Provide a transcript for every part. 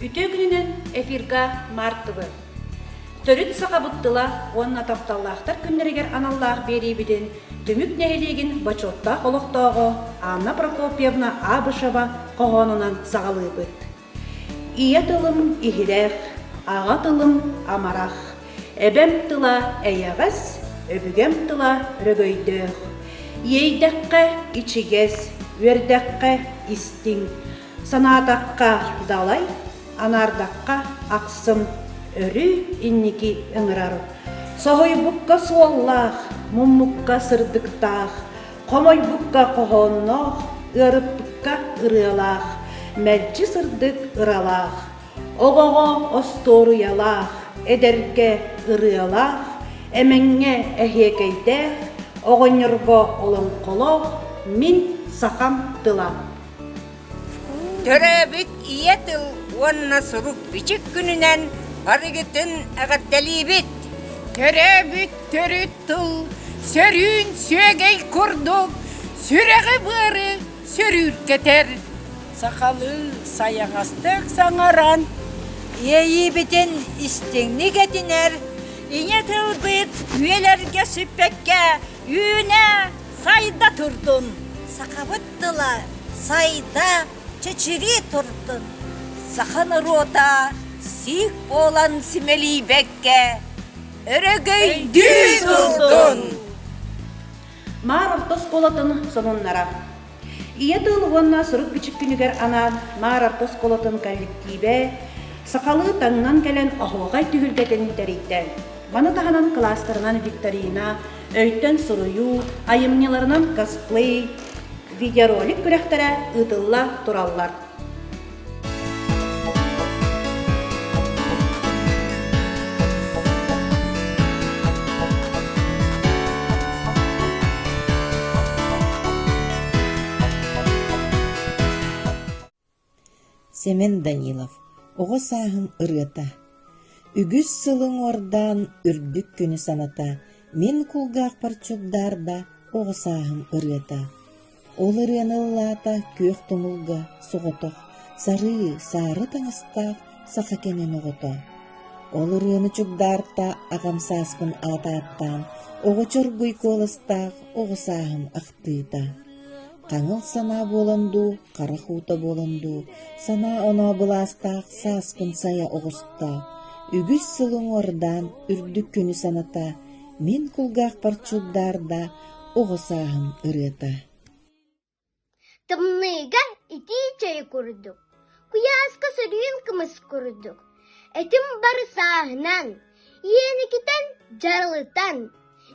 Үтүө күнүнэн эфирга Март ТВ. Төрүт сахабыт тыла уонна тапталлаахтар күннэригэр аналлаах биэриибитин Түмүк нэһилиэгин бочуоттаах олохтооҕо Анна Прокопьевна Абышева хоһоонунан саҕалыыбыт. Ийэ тылым иһирэх, аҕа тылым амарах, эбэм тыла эйэҕэс, өбүгэм тыла өрөгөйдөөх. Иэйдэххэ ичигэс, үөрдэххэ истиҥ, санаатахха далай, анаардахха ахсым, өрүү инники ыҥырар. Соһуйбукка суоллаах, муммукка сырдыктаах, Хомойбукка хоһоонноох, ыарыппыкка ырыалаах, мэлдьи сырдык ыралаах, оҕоҕо остуоруйалаах, эдэргэ ырыалаах, эмэҥҥэ эһиэкэйдээх, оҕонньорго олоҥхолоох мин сахам тыла. Төрөөбүт ийэ тыл уонна сурук-бичик күнүнэн барыгытын эҕэрдэлиибит! Төрөөбүт төрүт тыл сөрүүн сүөгэй курдук сүрэҕи-быары сөрүүркэтэр. Сахалыы сайаҕастык саҥаран, иэйиибитин истиҥник этинэр, ийэ тылбыт үйэлэргэ сүппэккэ үүнэ сайда турдун! Сахабыт тыла сайда, чэчирии турдун! Саха норуота сиик буолан симэлийбэккэ, өрөгөйдүү турдун! Маар орто оскуолатын сонуннара. Ийэ тыл уонна сурук-бичик күнүгэр анаан Маар орто оскуолатын коллективэ сахалыы таҥнан кэлэн оһуохай түһүлгэтин тэрийдэ. Маны таһынан кылаастарынан викторина, өйтөн суруйуу, айымньыларынан косплей, видеоролик күрэхтэрэ ыытылла тураллар. Сэмэн Данилов «Оҕо сааһым ырыата» Үгүс сылы уҥуордаан үрдүк күнү саната, мин кулгаахпар чугдаарда оҕо сааһым ырыата. Ол ырыаны ыллаата күөх тумулга соҕотох, сарыы, саары таҥастаах саха кэмин оҕото. Ол ырыаны чугдаарта аҕам сааспын аатааттаан, оҕо чоргуй куоластаах оҕо сааһым ахтыыта. Хаҥыл санаа буолан дуу, харах уута буолан дуу, санаа-оноо былаастаах сааспын сайа оҕуста, үгүс сыл уҥуордаан үрдүк күнү саната, мин кулгаахпар чугдаарда оҕо сааһым ырыата. Тымныыга итии чэй курдук, куйааска сөрүүн кымыс курдук, этим бары сааһынан, иэникитэн дьаралытан,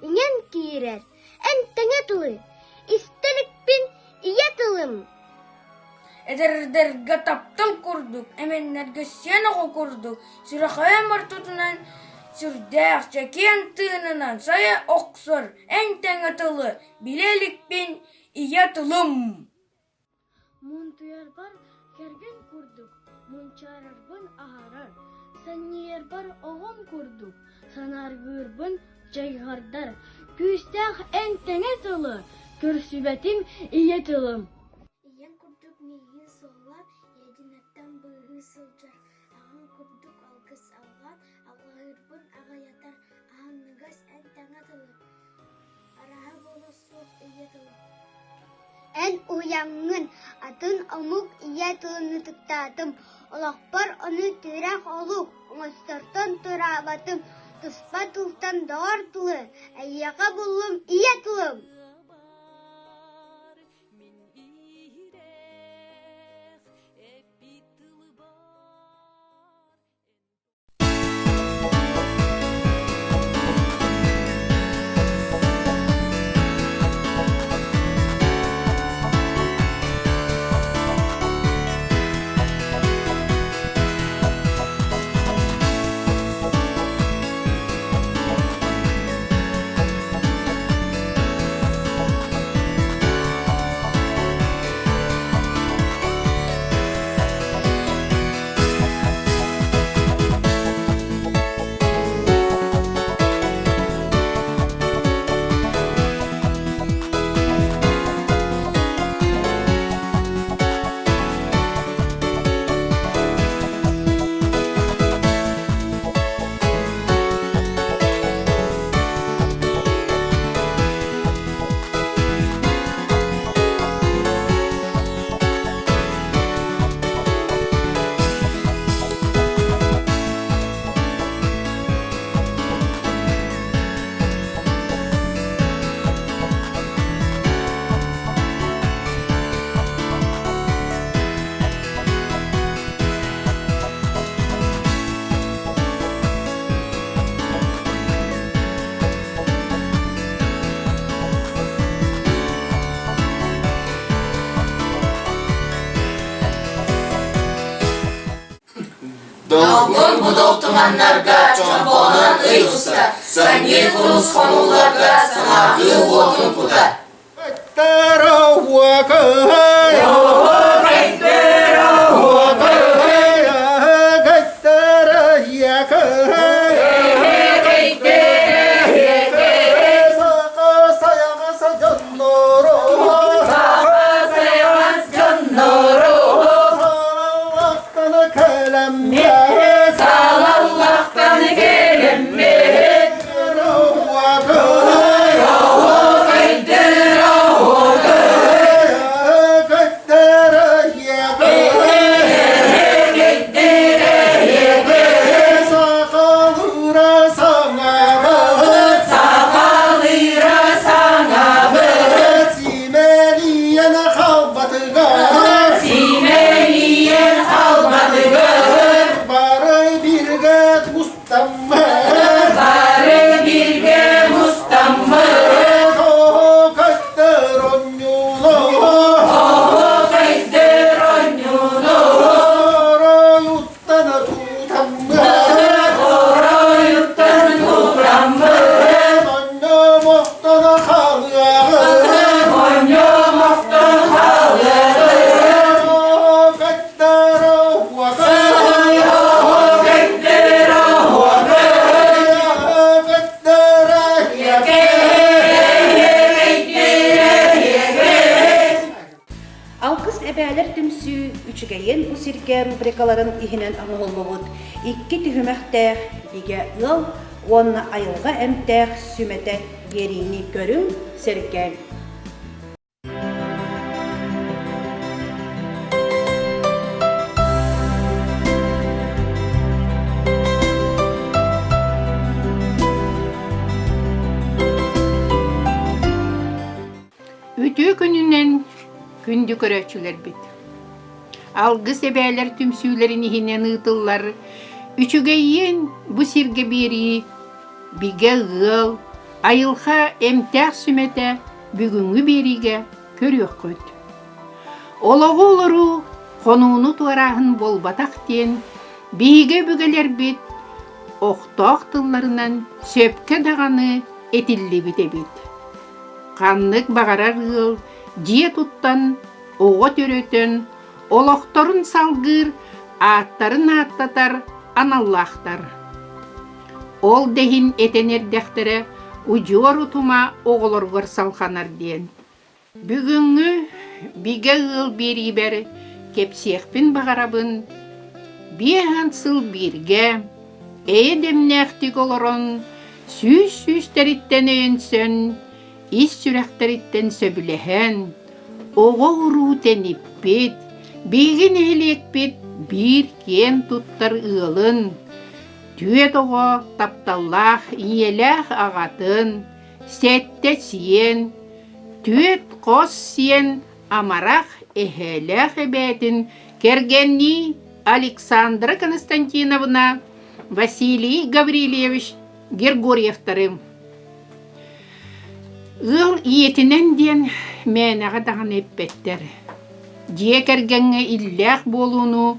иҥэн киирэр эн тэҥэ тылы истэ иликпин ийэ тылым. Эдэрдэргэ таптал курдук, эмэннэргэ сиэн оҕо курдук, сүрэхэйим ортотунан сүрдээх чэкиэн тыынынан сайа охсор эн тэҥэ тылы билэ иликпин ийэ тылым. Мунтуйарбар кэргэн курдук, мунчаарарбын аһарар, санньыйарбар оҕом курдук, санааргыырбын дьайҕардар, күүстээх эн тэҥэ тылы көрсүбэтим ийэ тылым. Ийэм курдук миигин суоллаан, ийэдинэттэн быыһыы сылдьар, аҕам курдук алгыс алҕаан, алҕаһыырбын аҕыйатар, аһыныгас эн тэҥэ тылы, арааһа буолуо суох ийэ тылым. Эн уһуйаҥҥын атын омук ийэ тылын ытыктаатым, олохпор ону тирэх олук оҥостортон тураабатым, туспа тылтан доҕор тылы эйиэхэ буллум ийэ тылым. Долгун будул туманнарга чомпоонун ый устар, санньыыр курус хонууларга саҥардыы уотун кутар. Алгыс эбээлэр түмсүү үчүгэйин бу сиргэ рубрикаларын иһинэн оҥоһуллубут икки түһүмэхтээх бигэ ыал уонна айылҕа эмтээх сүмэтэ биэриини көрүҥ, сэргээҥ. Үтүө күнүнэн күндү көрөөччүлэрбит! Алгыс эбээлэр түмсүүлэрин иһинэн ыытыллар Үчүгэйиэн бу сиргэ биэрии бигэ ыал, айылҕа эмтээх сүмэтэ бүгүҥҥү биэриигэ көрүөххүт. Олоҕу олоруу хонууну туорааһын буолбатах диэн биһиги өбүгэлэрбит охтоох тылларынан сөпкө даҕаны этиллибит эбит. Ханнык баҕарар ыал дьиэ туттан, оҕо төрөтөн, олохторун салгыыр, ааттарын ааттатар аналлаахтар. Ол да иһин этэн эрдэхтэрэ удьуор утума оҕолоругар салҕанар диэн. Бүгүҥҥү бигэ ыал биэриибэр кэпсиэхпин баҕарабын биэһэн сыл бииргэ эйэ дэмнээхтик олорон сүүс сүүстэриттэн өйөнсөн ис сүрэхтэриттэн сөбүлэһэн оҕо-уруу тэниппит биһиги нэһилиэкпит биир киэн туттар ыалын түөрт оҕо тапталлаах ийэлээх аҕатын сэттэ сиэн түөрт хос сиэн амарах эһээлээх эбээтин кэргэннии Александра Константиновна, Василий Гаврильевич Григорьевтары. Ыал ийэтинэн диэн мээнэҕэ даҕаны эппэттэр. Дьиэ кэргэҥҥэ иллээх буолууну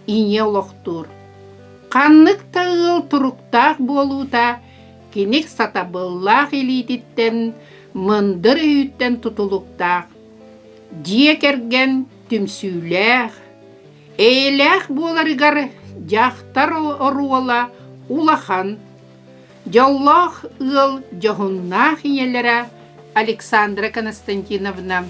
ийэ олохтуур. Ханнык да ыал туруктаах буолуута кини сатабыллаах илиититтэн, мындыр өйүттэн тутулуктаах. Дьиэ кэргэн түмсүүлээх, эйэлээх буоларыгар дьахтар оруола улахан. Дьоллоох ыал дьоһуннаах ийэлэрэ Александра Константиновна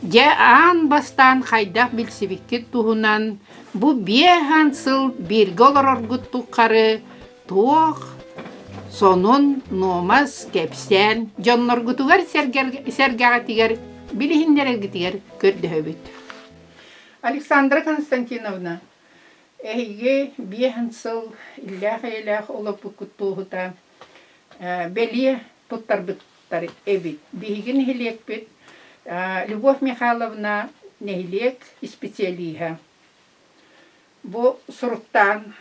дьэ аан бастаан хайдах билсибиккит туһунан бу биэһэн сыл бииргэ олороргут тухары туох сонун, нуомас, кэпсээн дьонноргутугар сэргэҕитигэр билиһиннэрэргитигэр көрдөһөбүт. Александра Константиновна, эһиги биэһин сыл иллээх-эйэлээх олорбуккут туоһута бэлиэ туттарбыттар эбит. Биһиги нэһилиэкпит Любовь Михайловна нэһилиэк исписэлииһэ. Бу суруктаан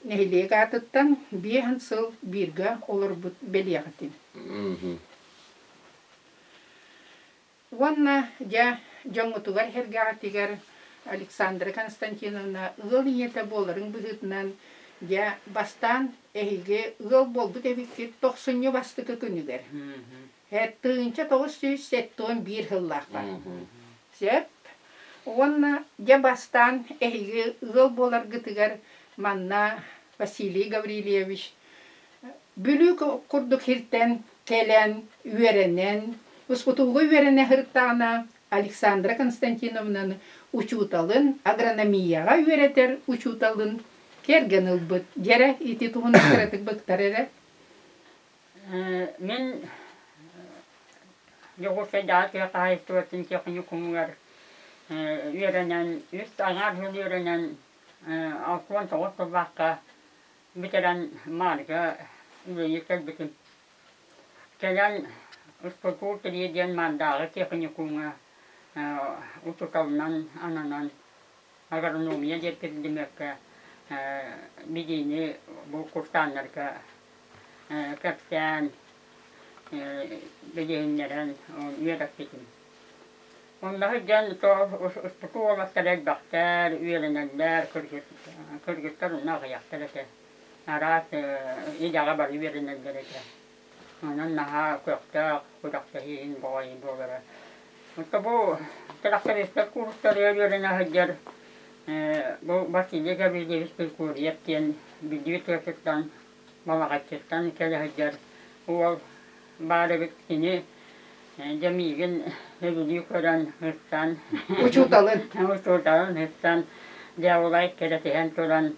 Нэһилиэк аатыттан биэһин сыл бииргэ олорбут бэлиэҕитин. Уонна дьэ дьоҥҥутугар-сэргэҕитигэр Александра Константиновна ыал ийэтэ буоларын быһыытынан, дьэ, бастаан эһиги ыал буолбут эбиккит тохсунньу бастакы күнүгэр. 1971 сыллаахха. Сөп. Уонна дьэ бастаан эһиги ыал буоларгытыгар манна Василий Гаврильевич Бүлүү курдук сиртэн кэлэн, үөрэнэн, УСПТУга үөрэнэ сырыттаҕына Александра Константиновнаны учууталын, агрономияҕа үөрэтэр учууталын кэргэн ылбыт. Дьэрэ ити туһунан кыратык быктар эрэ. Мин Дьокуускайдааҕы тыа хаһаайыстыбатын техникумугар үөрэнэн, үс аҥаар сыл үөрэнэн, 69 сыллаахха бүтэрэн Маарга үлэлии кэлбитим. Кэлэн Устуркуур Тирии диэн Маардааҕы техникумҥа учууталынан ананан агрономия диэн предмеккэ билиини бу курсааннарга кэпсээн, билиһиннэрэн үөрэппитим. Онно сылдьан устуку уолаттар элбэхтэр, үөрэнэллэр, кыргыттар онно аҕыйахтар этэ. Араас идэҕэ бары үөрэнэллэр этэ. Онон наһаа көхтөөх күрэхтэһии иһин баҕайы буолара. Оттон бу трактористар курстарыгар үөрэнэ сылдьар бу Василий Гаврильевич Киркорьев диэн Бүлүү тыатыттан Балаҕаччыттан кэлэ сылдьар уол баар эбит. Кини дьэ миигин сөбүлүү көрөн ыстан Учууталын. учууталын ыстан дьэ улай кэрэтиһэн туран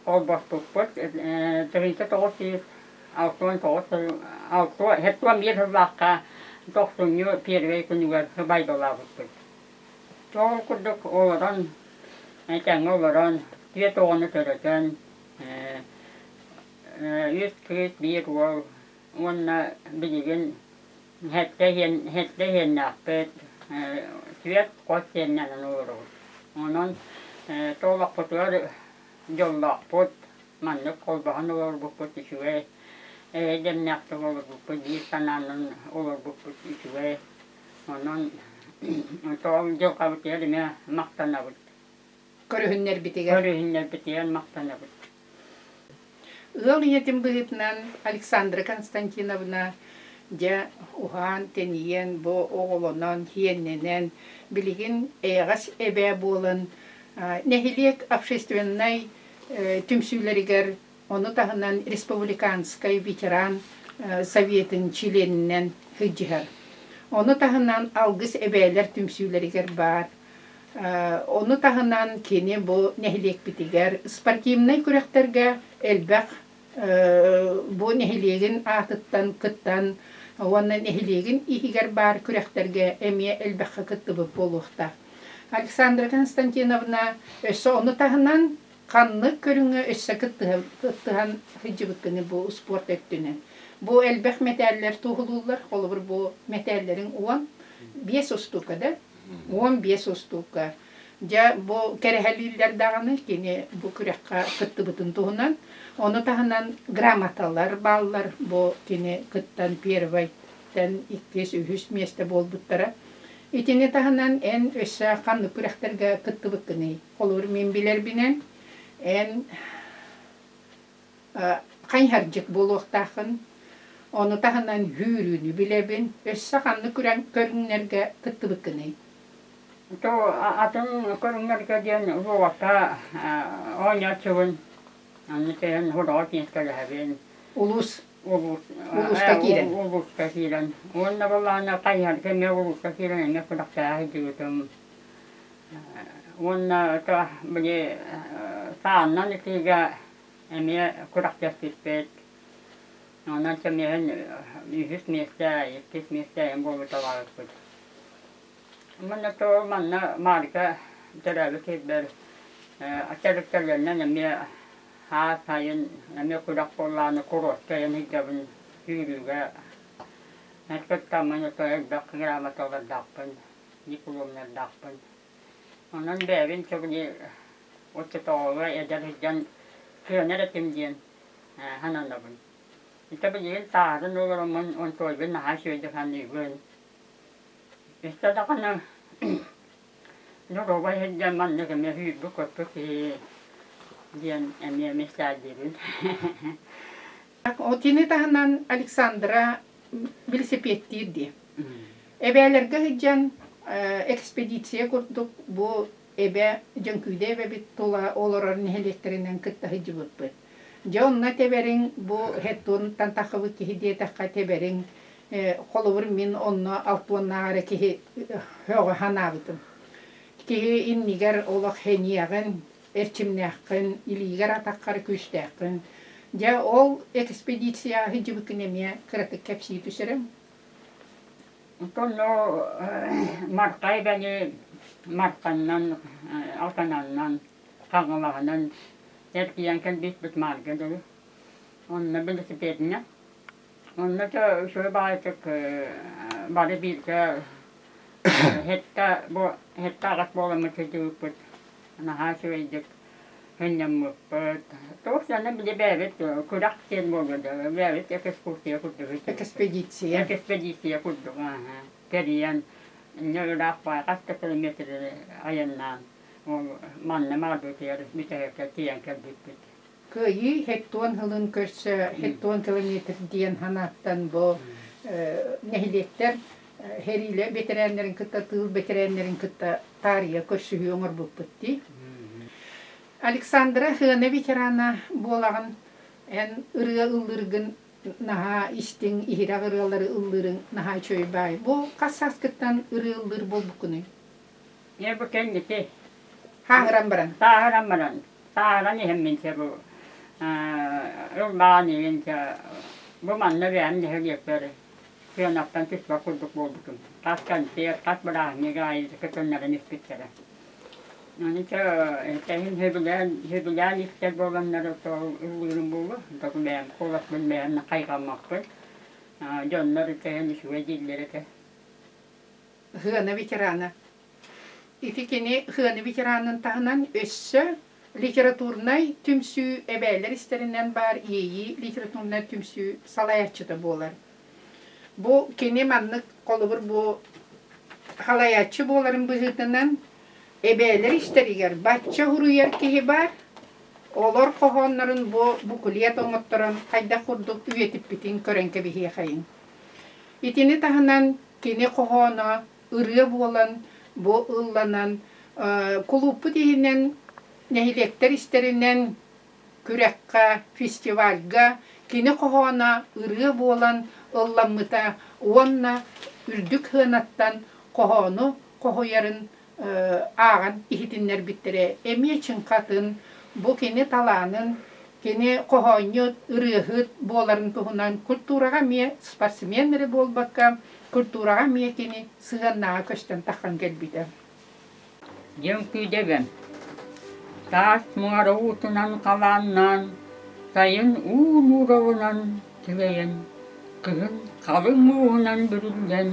холбоспуппут 1969 сыл 61 сыллаахха тохсунньу первэй күнүгэр сыбайбалаабыппыт. Ол курдук олорон, тэҥҥэ олорон, түөрт оҕону төрөтөн, үс кыыс, биир уол уонна билигин сэттэ сиэннээхпит, түөрт хос сиэннэнэн олоробут. Онон олохпутугар дьоллоохпут, маннык холбоһон олорбуппут үчүгэй, эйэ-дэмнээхтик олорбуппут, биир санаанан олорбуппут үчүгэй. Онон тоҕо дьылҕабытыгар эмиэ махтанабыт. Көрүһүннэрбитигэр. Көрүһүннэрбитигэр махтанабыт. Ыал ийэтин быһыытынан Александра Константиновна дьэ уһаан, тэнийэн, бу оҕолонон, сиэннэнэн, билигин эйэҕэс эбээ буолан нэһилиэк общественнай түмсүүлэригэр Ону таһынан республиканскай ветеран советын чилиэнинэн сылдьыһар. Ону таһынан Алгыс эбээлэр түмсүүлэригэр баар. Ону таһынан кини бу нэһилиэкпитигэр спортивнай күрэхтэргэ элбэх бу нэһилиэгин аатыттан кыттан уонна нэһилиэгин иһигэр баар күрэхтэргэ эмиэ элбэххэ кыттыбыт буолуохтаах. Александра Константиновна өссө ону таһынан Ханнык көрүҥҥэ өссө кыттыһан сылдьыбыккыный бу успуорт өттүнэн? Бу элбэх мэтээллэр туоһулууллар. Холобур, бу мэтээллэриҥ 15 устуука да? 15 устуука. Дьэ, бу кэрэһэлииллэр даҕаны кини бу күрэххэ кыттыбытын туһунан. Ону таһынан грамоталар бааллар. Бу кини кыттан первайтан иккис, үһүс миэстэ буолбуттара. Итини таһынан эн өссө ханнык күрэхтэргэ кыттыбыккыный? Холобур, мин билэрбинэн, эн хайыһардьыт буолуохтааххын, ону таһынан сүүрүүнү билэбин, өссө ханнык көрүҥнэргэ кыттыбыккыный? То атын көрүҥнэргэ диэн уолаттаа оонньооччубун, аны кэлэн хураҕа тиэскэлэһэбин. Улуус Улуус улууска киирэн. Улууска киирэн. Уонна былаана хайыһарга эмиэ улууска киирэн эмиэ күрэхтэһэ сылдьыбытым. Уонна это били сааннан ытыыга эмиэ күрэхтэспиппит. Онон сэмиэһин үһүс миэстэ, иккис миэстэ эҥин буолуталаабыппыт. Манна то манна Маарга төрөөбүт сирбэр тэрилтэлэринэн эмиэ хаас сайын эмиэ күрэх буоллаҕына куруоска айан сылдьабын сүүрүүгэ. Кыттаммын ото элбэх грамоталардаахпын. дипломнардаахпын. Онон бэйэбин сөбүлүү оччотооҕуга эдэр сылдьан кыанар этим диэн сананабын. Ити билигин сааһыран олороммун онтуойбун наһаа үчүгэйдик саныыбын. Өссө даҕаны Доруобай сылдьан маннык эмиэ сүүрбүт-көппүт киһи диэн эмиэ мечтайдыыбын. Отины таһынан Александра велосипедтиир дии. Эбээлэргэ сылдьан экспедиция курдук бу эбэ Дьөҥкүүдэ эбэбит тула олорор нэһилиэктэринэн кытта сылдьыбыппыт. Дьэ онно тэбэриҥ бу хеттуонтан таххыбыт киһи диэтэххэ тэбэриҥ холобур мин онно алтуоннаах эрэ киһи һөҕө санаабытым. Киһи иннигэр олох сэниэҕин, эрчимнээххин, илиигэр-атаххар күүстээххин. Дьэ ол экспедицияҕа сылдьыбыккын эмиэ кыратык кэпсии түсэрим. Онтон Марха эбэни Марханнан, Алтананнан, Хаҥалаһынан эргийэн кэлбиппит Маарга дылы. Онно велосипединэн Онно да үчүгэй баҕайытык бары бииргэ һэтта бу һэтта аҕыс буоламмыт сылдьыбыппыт. Наһаа үчүгэйдик сынньаммыппыт. Туох сыана били бэйэбит күрэх диэн буолуо да бэйэбит экскурсия курдук Экспедиция. Экспедиция курдук ааһа тэрийэн инньэ ыраах баҕайы хас да километры айаннаан ол манна Маҕардыытыгар бүтэһиккэ тиийэн кэлбиппит. Кыайыы хектуон сылын көрсө хектуон километр диэн санааттан бу нэһилиэктэр сэриилэ бэтэрээннэрин кытта тыыл бэтэрээннэрин кытта таарыйа көрсүһүү оҥорбуппут дии. Александра сыана ветерана буолаҕын эн ырыа ыллыыргын наһаа истиҥ, иһирэх ырыалары ыллыырыҥ наһаа үчүгэй баай. Бу хас сааскыттан ырыа ыллыыр буолбуккунуй? Дьэ бу кэнники Хааһыран баран. Хааһыран баран. Сааһыран иһэммин чэ бу ыллаан иһин чэ бу манна бэйэм нэһилиэкпэр сыанаттан түспэт курдук буолбутум. Хас концерт, хас бырааһынньык аайы кытыннаран испиттэрэ. Ону чэ этэһин сөбүлээн сөбүлээн истэр буоланнар ыллыырым буолуо. Бэйэм куоласпын бэйэм хайҕаммаппын. Дьоннор этэһин үчүгэй дииллэр этэ. Сыана ветерана. Ити кини сыана ветеранын таһынан өссө литературнай түмсүү эбээлэр истэринэн баар Иэйии литературнай түмсүү салайааччыта буолар. Бу кини маннык холобур бу салайааччы буоларын быһыытынан эбээлэр истэригэр бачча уруйар киһи баар, олор хоһооннорун бу буклет оҥотторон хайдах курдук үйэтиппитин көрөн кэбиһиэхэйиҥ. Итини таһынан кини хоһооно ырыа буолан бу ылланан кулууппут иһинэн нэһилиэктэр истэринэн күрэххэ, фестивальга кини хоһооно ырыа буолан ылламмыта уонна үрдүк сыанаттан хоһоону хоһуйарын ааҕан иһитиннэрбиттэрэ эмиэ чыҥхатын, бу кини талаанын, кини хоһоонньут, ырыаһыт буоларын туһунан культураҕа эмиэ спортсмен эрэ буолбакка, культураҕа эмиэ кини сыһыаннааҕа көстөн таххан кэлбитэ. Дьөҥкүүдэбэм Таас муора уутунан халааннаан, сайын уу нууралынан килэйэн, кыһын халыҥ мууһунан бүрүллэн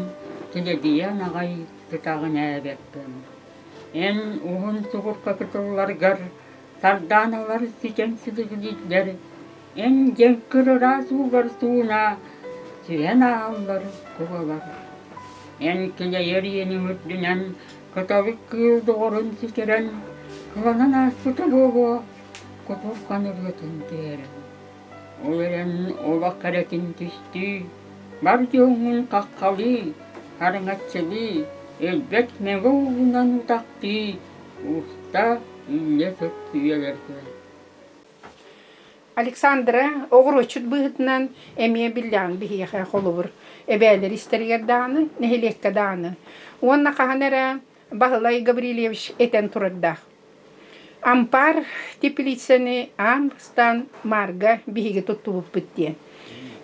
килэдийэн аҕай сытаҕын ээбэккин. Эн уһун сугурка кытылларгар сардааналар ситэн силигилииллэр, эн дьэҥкир ыраас уугар сууна түһэн ааһаллар кубалар. Эн килэйэр иэниҥ үрдүнэн кыталык кыыл доҕорун сүтэрэн, кыланан ааспыта буолуо, кутурҕан ырыатын түһэрэн. Ол эрэн олох кэрэтин түстүү, бар дьоҥҥун хаххалыы, хараҥаччылыы, өлбөт мэҥэ уугунан утахтыы, уста үллэ сыт үйэлэргэ. Александра оҕуруотчут быһыытынан эмиэ биллэҕин биһиэхэ холобур эбээлэр истэригэр даҕаны, нэһилиэккэ даҕаны. Уонна хаһан эрэ Баһылай Гаврильевич этэн турардаах. Ампаар теплицэни аан бастаан Маарга биһиги туттубуппут диэн.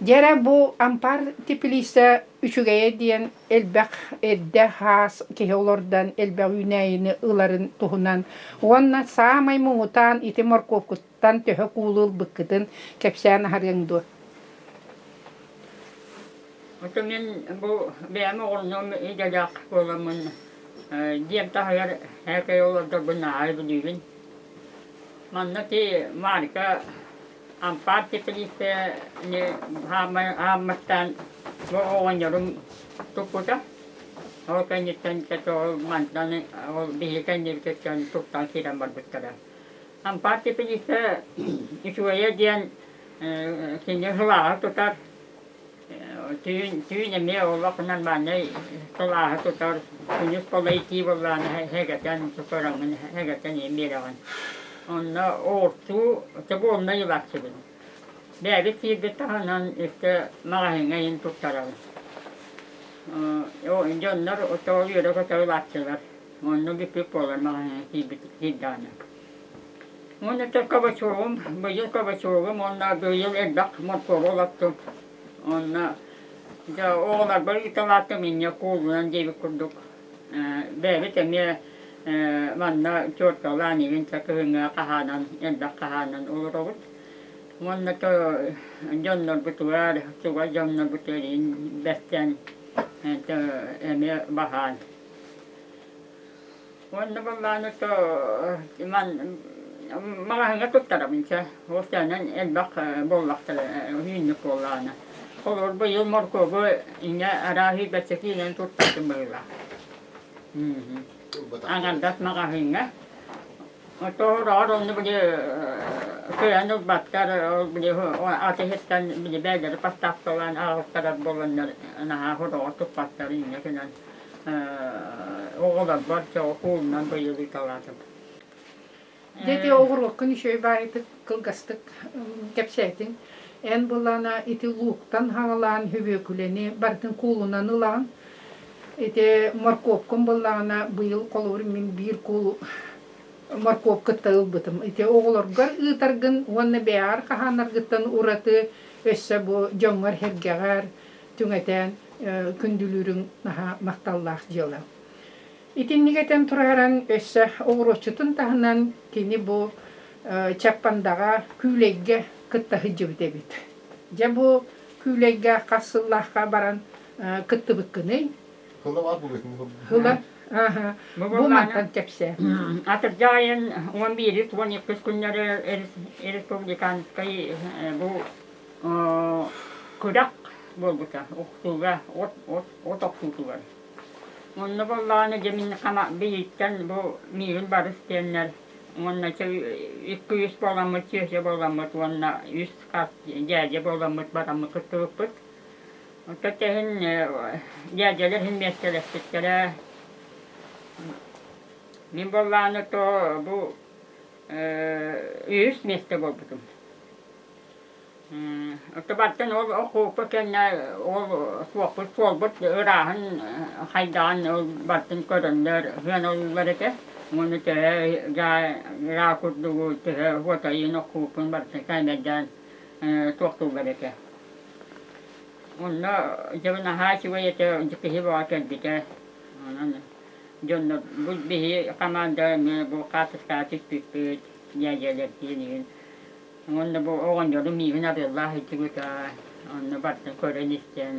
Дьэ эрэ бу ампаар теплица үчүгэйэ диэн элбэх эрдэ хаас киһи олордон элбэх үүнээйини ыларын туһунан уонна саамай муҥутаан ити моркуопкуттан төһө куулу ылбыккытын кэпсээн аһарыаҥ дуо? Ото мин бу бэйэм оҕонньорум идэлээх буоламмын дьиэм таһыгар һээкэй олордорбун наһаа билиибин. Манна ти Марка ампаар теплицэни хаамматтаан бу оҕонньорум туппута. Ол кэнниттэн ол мантан ол биһиги кэннибититтэн туттан киирэн барбыттара. Ампаар теплица үчүгэйэ диэн кини сылааһы тутар, түүн, түүн эмиэ олох нормальнай сылааһы тутар, күнүс полойтии буоллаҕына һэгэтэн көрөҥҥүн һэгэтэн биэрэҕин. Онно оҕурсуу чобуоннай ылааччыбын. Бэйэбит киирбит таһынан өссө маҕаһыыҥҥа иһин туттарабын. Дьоннор тоҕо үөрэ-көтө ылааччылар. Онно бүппүт буолар маҕаһыыҥҥа киирбит киирдэҕинэ. Уонна кабачогум, быйыл кабачогум уонна быйыл элбэх моркуобу олортум. Онно дьэ оҕолорбор ыыталаатым инньэ куулунан диэбит курдук. Бэйэбит эмиэ манна чуоркалаан игин кыһыҥҥа хаһаанан элбэх хаһаанан олоробут. Уонна то дьоннорбутугар, чугас дьоннорбутугар бэрсэн эмиэ баһаан. Уонна буоллаҕына то маҕаһыыҥҥа туттарабын чэ, ол сыанан элбэх буоллахтара үүннүк буоллаҕына. Холобур быйыл моркуобу инньэ арааһы бэччэкиинэн туттардым быһыылаах. Аҥардас маҕаһыыҥҥа. Тоһороҕор онно били кыайан ылбаттар, ол били атыһыттан били бэйэлэри поставкалаан аҕалтарар буоланнар наһаа хороҕор туппаттар инньэ гынан оҕолорбор куулунан быйыл ыыталаатым. Дьэ ити оҕуруоккун үчүгэй баайытык кылгастык кэпсээтиҥ. Эн былаана ити лууктан хаҥалаан хүбүөкүлэни барытын куулунан ылаҕын. Ити моркуопкун буллаҕына быйыл холобур мин биир куул моркуоп кытта ылбытым. Ити оҕолоргор ыытаргын уонна бэйэҕэр хаһаанаргыттан ураты өссө бу дьоҥҥор-сэргэҕэр түҥэтэн күндүлүүрүҥ наһаа махталлаах дьыала. Итинник этэн тураран өссө оҕуруотчутун таһынан кини бу Чаппандаҕа күүлэйгэ кытта сылдьыбыт эбит. Дьэ бу күүлэйгэ хас сыллаахха баран кыттыбыккыный? Хыла баар буолуо. Хыла. Бу мантан кэпсээ. Атырдьах айын 11-12 күннэри республиканскай бу күрэх буолбута охсууга от от от охсуутугар. Онно буоллаҕына дьэ мин хама биһиттэн бу миигин барыс диэннэр уонна икки үс буоламмыт чүөчэ буоламмыт уонна үс хас дьээдьэ буоламмыт бараммыт кыттыбыппыт. Оттон иһин дьээдьэлэр иһин миэстэлэспиттэрэ. Мин буоллаҕына то бу үһүс миэстэ буолбутум. Оттон ол окуопа кэннэ ол суоппут суолбут ырааһын хайдаҕын ол барытын көрөннөр сыаналыыллар этэ. Уонна төһө дьаа курдугу төһө уотайын окуопун барытын кээмэйдээн туохтууллар этэ. Онно дьэ наһаа үчүгэй этэ, киһи бөҕө кэлбитэ. Онон дьоннор бу биһи хамаанда эмиэ бу хаартыскаҕа түспүппүт дьээдьэлэрдиин игин. Уонна бу оҕонньору миигин арыаллаах илдьибитэ, онно барытын көрөн-истэн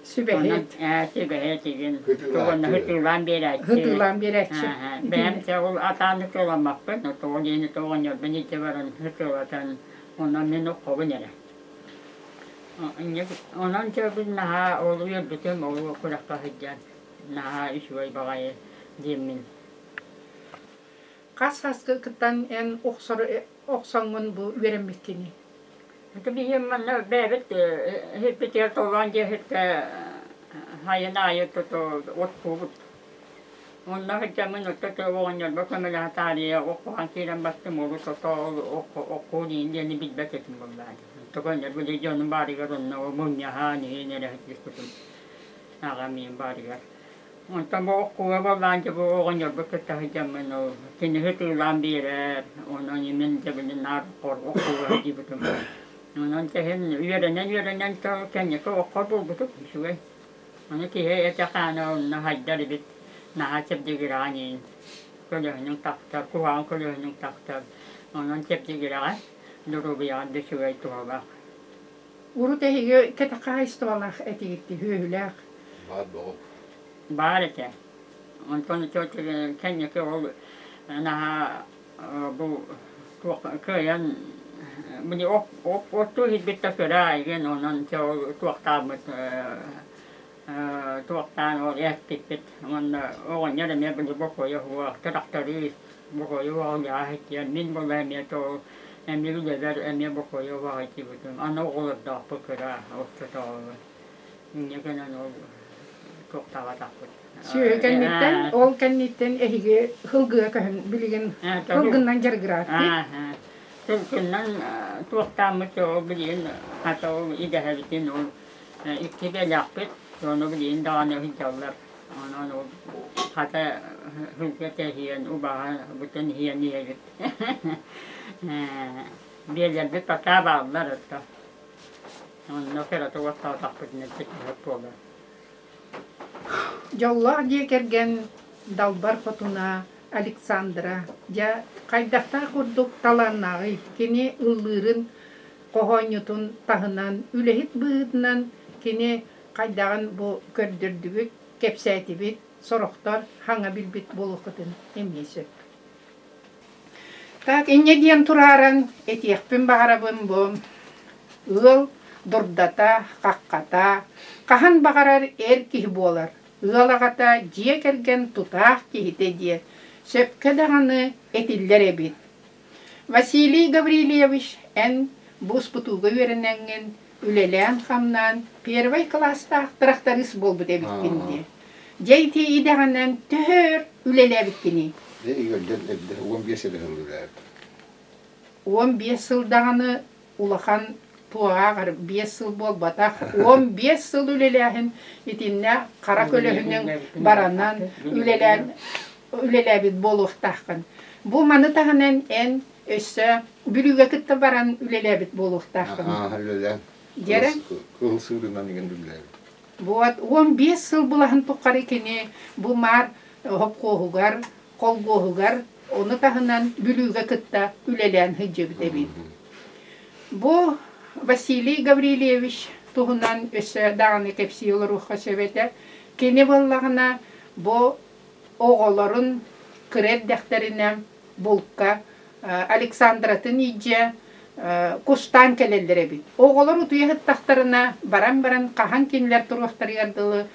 Сүбэһит. Сүбэһит игин. Уонна ытыылаан биэрээччи. Ытыылаан биэрээччи. Бэйэм ол атаан ытыыламмаппын, тоҕо диэни оҕонньорбун илдьэ баран ытыылатан, онон мин оххобун эрэ. Онон дьэ наһаа ол үөрбүтүм, ол күрэххэ сылдьан наһаа үчүгэй баҕайы диэммин. Хас сааскыттан эн охсор охсоҥҥун бу үөрэммиккиний? Биһи манна бэйэбит иһиппитигэр толоон дьиэһиттэ сайын аайы от куубут. Онно сылдьаммын отто оҕонньорбор көмөлөһө таарыйа оххуһан киирэн бастым олус ото оххуу диэн диэни билбэт этим буоллаҕа. Тоҕонньор били дьонум баарыгар онно мунньаһан иһин эрэ сылдьыспытым. Аҕам ийэм баарыгар. Онтон бу оххууга буоллаан дьэ бу оҕонньорбут кытта сылдьаммын ол киниһи ытыылаан биэрэр, онон мин дьэ били наар оххууга сылдьыбытым. Онон тэһин үөрэнэн-үөрэнэн кэнники оххор буолбутум үчүгэй. Ону киһи этэ-хаана онно хайдар эбит, наһаа чэбдигирэҕин иһин көлөһүнүҥ тахсар, куһаҕан көлөһүнүҥ тахсар. Онон чэбдигирэҕин, доруобуйаҕар да үчүгэй туһалаах. Урут эһиги кэтэх хаһаайыстыбалаах этигит үһүөлээх. Баар боҕо. Баар этэ. Онтон кэнники ол наһаа бу туох кыайан били оттуу иһирбит да кыра игин онон ол туохтаабыт. Туохтаан ол эппиппит уонна оҕонньор эмиэ били бокуойа суох, тырахтарыыс бокуойа суох иһиттиэн мин була эмиэ то эмиэ үлэбэр эмиэ бокуойа суох иттибитим. Аны оҕолордоохпут кыра оччотооҕу. Инньэ гынан ол туохтаабатахпыт. Сүөһү кэнниттэн, ол кэнниттэн эһиги сылгыга көһөн билигин сылгыннан дьарыгырааттык. Сылгыннан туохтааммыт ол билигин хата ол идэһэбитин ол икки бэлэхпит, ону билигин даҕаны сылдьаллар. Онон ол хата сылгы тэһийэн, убаһа бутун иһийэн иһэбит. Биэлэрбит пока бааллар ото. Онно кыратык оттоотохпутуна сөп буолар. Дьоллоох дьиэ кэргэн далбар хотуна Александра дьэ хайдахтаах курдук талааннааҕый кини ыллыырын хоһоонньутун таһынан үлэһит быһыытынан кини хайдаҕын бу көрдөрдүбүт, кэпсээтибит, сорохтор хаҥа билбит буолуоххутун эмиэ сөп. Так, инньэ диэн турааран этиэхпин баҕарабын бу ыал дурдата, хаххата хаһан баҕарар эр киһи буолар, ыал аҕата дьиэ кэргэн тутаах киһитэ диэн сөпкө даҕаны этиллэр эбит. Василий Гаврильевич, эн бу успутууга үөрэнэҥҥин, үлэлээн-хамнаан первай кылаастаах тырахтарыыс буолбут эбиккин дии. Дьэ ити идэҕинэн төһө өр үлэлээбиккиний? Дьэ ыалдьан эрдэ 15 сыл үлэлээбитим. 15 сыл даҕаны улахан туоҕааҕар 5 сыл буолбатах. 15 сыл үлэлээһин итиннэ хара көлөһүнүҥ баранан үлэлээн үлэлээбит буолуохтааххын. Бу маны таһынан эн өссө Бүлүүгэ кытта баран үлэлээбит буолуохтааххын. Аа, үлэлээн. Дьэрэ? Кыһыл сыырынан игин үлэлээбит. Вот 15 сыл былаһын тухары кини бу маар хопхуоһугар, холгуоһугар, ону таһынан Бүлүүгэ кытта үлэлээн сылдьыбыт эбит. Бу Василий Гаврильевич туһунан өссө даҕаны кэпсии олоруохха сөп этэ. Кини буоллаҕына бу оҕолорун кыра эрдэхтэринэ булка Александратын илдьэ кустаан кэлэллэр эбит. Оҕолор утуйа сыттахтарына баран-баран хаһан кинилэр туруохтарыгар дылы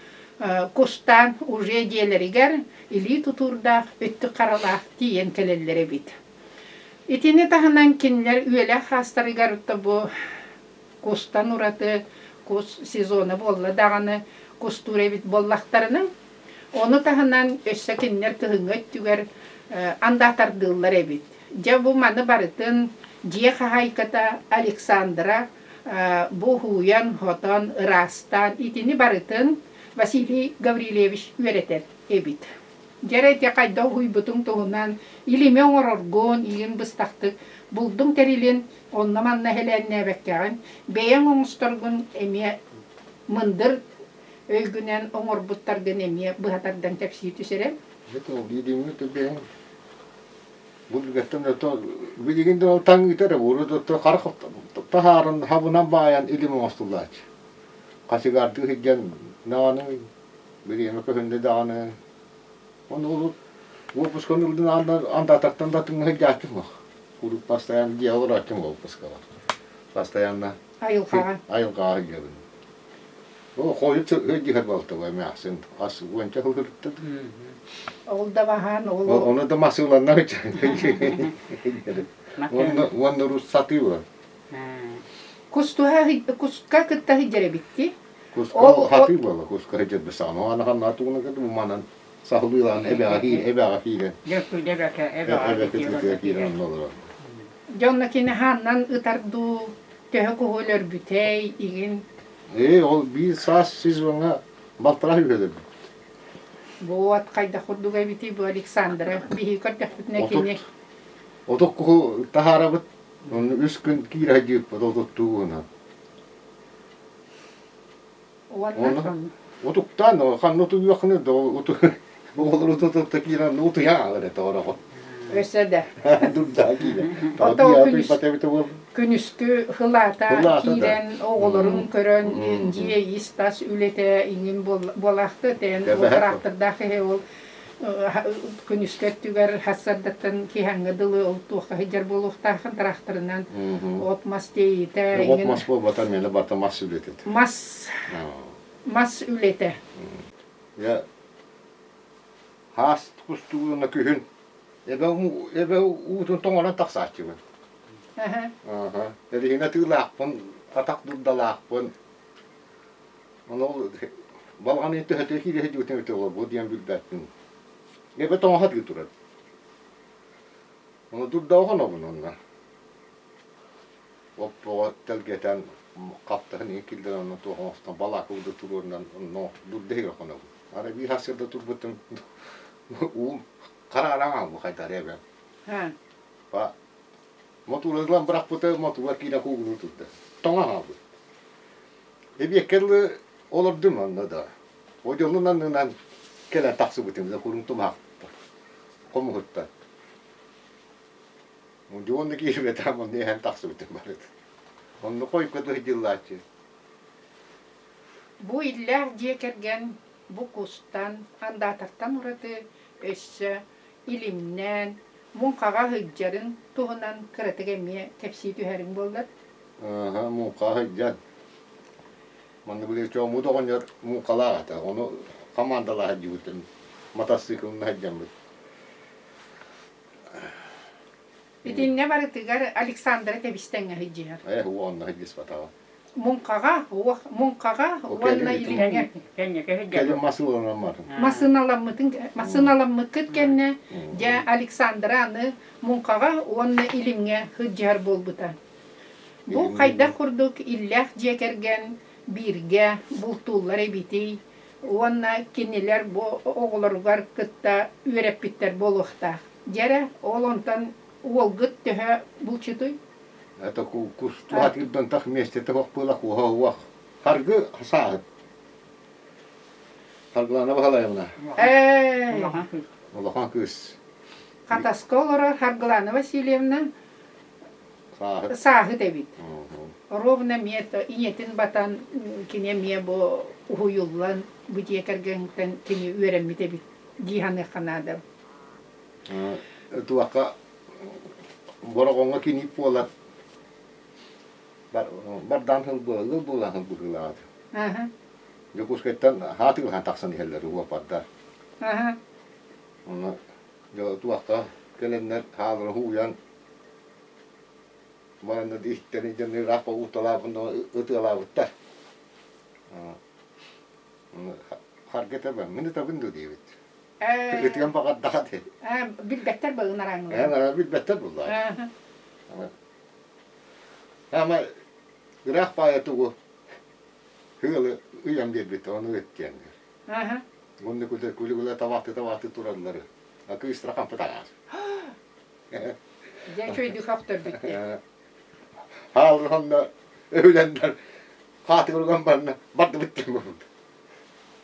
кустаан уже дьиэлэригэр илии тутуурдаах, өттүк харалаах тиийэн кэлэллэр эбит. Итини таһынан кинилэр үөлээх хаастарыгар бу кустан ураты кус сезона буолла даҕаны кустуур эбит буоллахтарына, ону таһынан өссө кинилэр кыһыҥҥы өттүгэр андаатардыыллар эбит. Дьэ бу маны барытын дьиэ хаһаайката Александра бу уһуйан-хотон, ыраастаан итини барытын Василий Гаврильевич үөрэтэр эбит. Дьэ эрэ ити хайдах уһуйбутуҥ туһунан илими оҥороргун, игин быстахтык булдуҥ тэрилин онно-манна эһэлээннээбэккэҕин, бэйэҥ оҥосторгун эмиэ мындыр өйгүнэн оҥорбуттаргын эмиэ быһа тардан кэпсии түсэрэ. Это илимҥи бэйэҥ Булгаттан ото билигин да ол таҥыыта эрэ урут ото хара таһааран хабынан баайан илим оҥостуллааччы. Хачыгаардыы сылдьан даҕаны бириэмэ көһүннэ даҕаны ону урут уоппусканы ылдын андаатартан да атыҥҥа сылдьааччым суох. Урут постоянно дьиэҕэ олорооччум уоппускабар. Постоянно Айылҕаҕа. Айылҕаҕа сылдьабын. О, хойут сылдьыһар буолтаҕа эмээхсин хас уонча сыл сырыттым. Ол да баһаан ол Ону да масыыланнар уонна уонна рус сатыылар. Кустуһа куска кытта сылдьар эбитти. Куска ол хатыы буола куска сылдьар бысаама ана ханна тугуна кытта буманан сахылыылаан эбэҕэ эбэҕэ киирэн. Дьөккүдэ эбэкэ эбэҕэ киирэн онно олорор. Дьонно кини хааннан ытар дуу, төһө куһу өлөрбүтэй игин Ээ, ол биир саас сезоҥҥа балтараа үһү Вот хайдах курдук эбитий бу Александра биһиги көрдөхпүтүнэ кини Отут куһу таһаарабыт, онно үс күн киирэ сылдьыбыппыт отуттуугунан. Уонна Отуктаан, ханна утуйуоххуну да оҕолор утутутта киирэн утуйан хаалар этэ ороҕо. Өссө да. Дурдаа киирэн. Ото күнүскү хылаата киирэн оҕолорун көрөн дьиэ ис-тас үлэтэ иҥин буолаахты тээн ол тыраахтырдаах иһи ол күнүскү өттүгэр хассардаттан киһаҥҥа дылы ол туохха сылдьар буолуохтаахын тыраахтарынан от мас тиэйиитэ от мас буолбатар миэнэ барыта мас үлэтэ мас. Мас үлэтэ. Дьэ, хаас кустугуна күһүн эбэ эбэ уутун тоҥорон тахсааччыбын. Аха. Эриһинэ тыылаахпын, атах дурдалаахпын. Ону балаҕан төһөтө киирэ сылдьыбытын эбитэ буолуо диэн билбэппин. Эбэ тоҥо сатыы турар. Ону дурдаҕа хонобун онно. Оппоҕо тэлгэтэн хаптаһын иһин киллэрэн онно туох оҥостон балаакка курдук туруорунан онно дурда иһигэр хонобун. Арай биир сарсыарда турбутум уум хараара хаалбыт хайдах эрэ эбэм. Па мотура ылан бырахпыта мотуга киирэн куугунуу турда. Тоҥо хаалбыт. Эбиэккэ дылы олордум онно да. Одьолун аннынан кэлэн тахсыбытым да курум тумаахтар хомуһуттан. Дьуонна киирбэтэ онно иһэн тахсыбытым барыт. Онно хойукка сылдьыллааччы. Бу иллээх дьиэ кэргэн бу кустан, андаатартан ураты өссө илимнээн, муҥхаҕа сылдьарын туһунан кыратык эмиэ кэпсии түһэриҥ буоллар. Ааһа, муҥхаҕа сылдьан. Манна били Чоомут оҕонньор муҥхалаах этэ. Ону хамаандалаах сылдьыбытым. Матассыыкылынан сылдьаммыт. Итиннэ барытыгар Александра тэбистэҥҥэ сылдьыһар. Ээ, уонна сылдьыспатаҕа. Муҥхаҕа, муҥхаҕа уонна илимҥэ. Кэлин массыыналаммытым. Массыыналаммытын массыыналаммыккыт кэннэ дьэ Александра аны муҥхаҕа уонна илимҥэ сылдьыһар буолбута. Бу хайдах курдук иллээх дьиэ кэргэн бииргэ бултууллар эбитий уонна кинилэр бу оҕолоругар кытта үөрэппиттэр буолуохтаах. Дьэрэ, ол онтон уолгыт төһө булчутуй? Это кустуһатыырдан тах миэстэтэ суох буола куоһа уох. Харгы сааһыт. Харгылана Баһылаевна. Ээ. Улахан кыыс. Хатаска олорор Харгылана Васильевна Сааһыт. Сааһыт эбит. Ровно эмиэ ийэтин батан кини эмиэ бу уһуйуллан бу дьиэ кэргэниттэн кини үөрэммит эбит дии саныахха наада. Туохха Бороҕоҥҥо киниип буолан бардаан сыл буолан сыл быһыылаах этэ. Дьокуускайтан хаатыгылаһан тахсан иһэллэр уопардар. Онно туохха кэлэннэр хаалары уйан баранна иһиттэрин дьон ыраах ууталаабын ытыалаабыттар. Харга табан, мин ытабын дуо диэбит. Ытыан баҕардаҕа дии. Билбэттэр быгын араҥылар. Ээ, билбэттэр буллар. Ама ыраах баайа тугу ыалы ыйан биэрбит, ону ыттиэннэр. Уонна күлэ күлэ табаахты табаахты тураллар. А кыыстара хампыт араас. Дьэ үчүгэйдик хохторбүттэр. Хаалланна өһүлэннэр хаатыгырган барна бардыбыт диэн буолбут.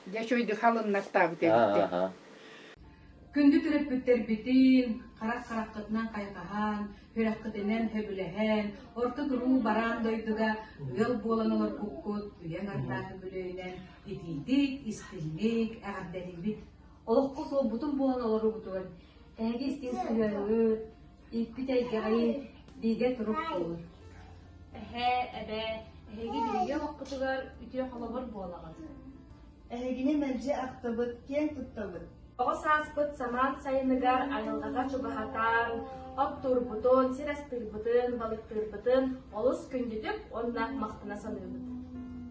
Дьэ үчүгэйдик халыннартаабыт эбиттэр. Күндү төрөппүттэрбитин харах хараххытынан хайҕаһан, сүрэххитинэн сөбүлэһэн, орто туруу бараан дойдуга ыал буолан олорбуккут үйэҥ ардаах үбүлүөйүнэн итиитик, истиҥник эҕэрдэлиибит. Олоххо суолбутун буолан олоруубутугар эһиги истиҥ сыһыаҥҥыт, ииппит эйгэҕит бигэ турук буолар. Эһээ, эбээ, эһиги биһиги олохпутугар үтүө холобур буолаҕыт. Эһигини мэлдьи ахтабыт, киэн туттабыт. Оҕо сааспыт самаан сайыныгар айылҕаҕа чугаһатан, оттуурбутун, сир астыырбытын, балыктыырбытын олус күндүтүк уонна махтана саныыбыт.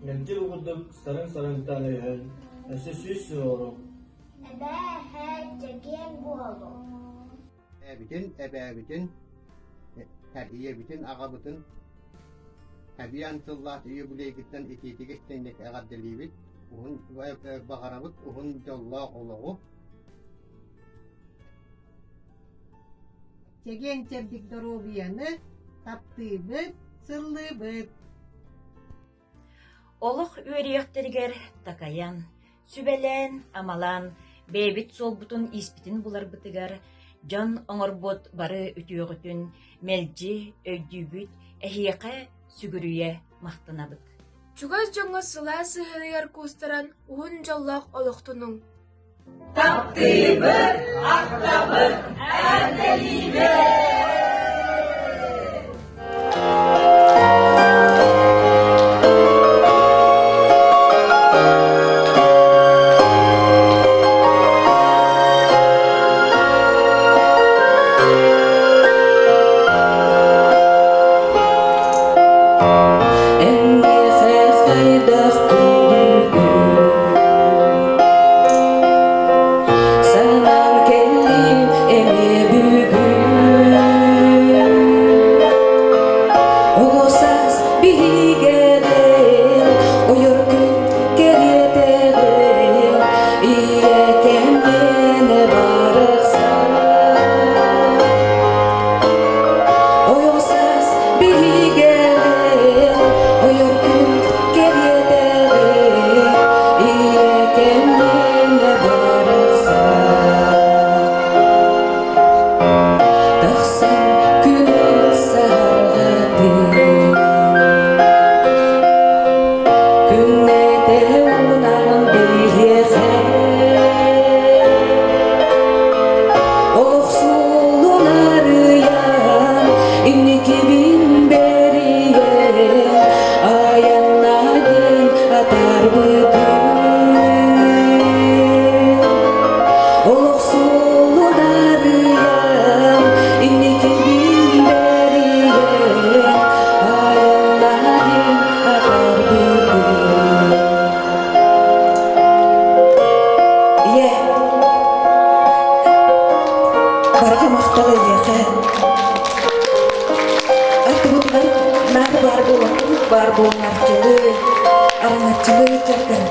Мэлдьи бу курдук сарын-сарынтан өйөһөн, өссө сүүс сыл олоруҥ. Эбээ, эһээ, чэгиэн буолуҥ. Эбитин, эбээбитин, ийэбитин, аҕабытын эбиэн сыллаах юбилейгыттан итиитик истиҥник эҕэрдэлиибит, уһун баҕарабыт уһун дьоллоох олоҕу. Чэгиэн-чэбдик доруобуйаны таптыыбыт, сыллыыбыт. Олох үөрүйэхтэригэр такайан, сүбэлээн-амалаан бэйэбит суолбутун-ииспитин буларбытыгар дьон оҥорбут бары үтүөҕүтүн мэлдьи өйдүүбүт, эһиэхэ сүгүрүйэ махтанабыт. Чугас дьоҥҥо сылаас сыһыарыгар куустаран уһун дьоллоох олохтонуҥ! Таптыыбыт, ахтабыт, эҕэрдэлиибит! баар буолан арчылыы, араҥаччылыы турдун.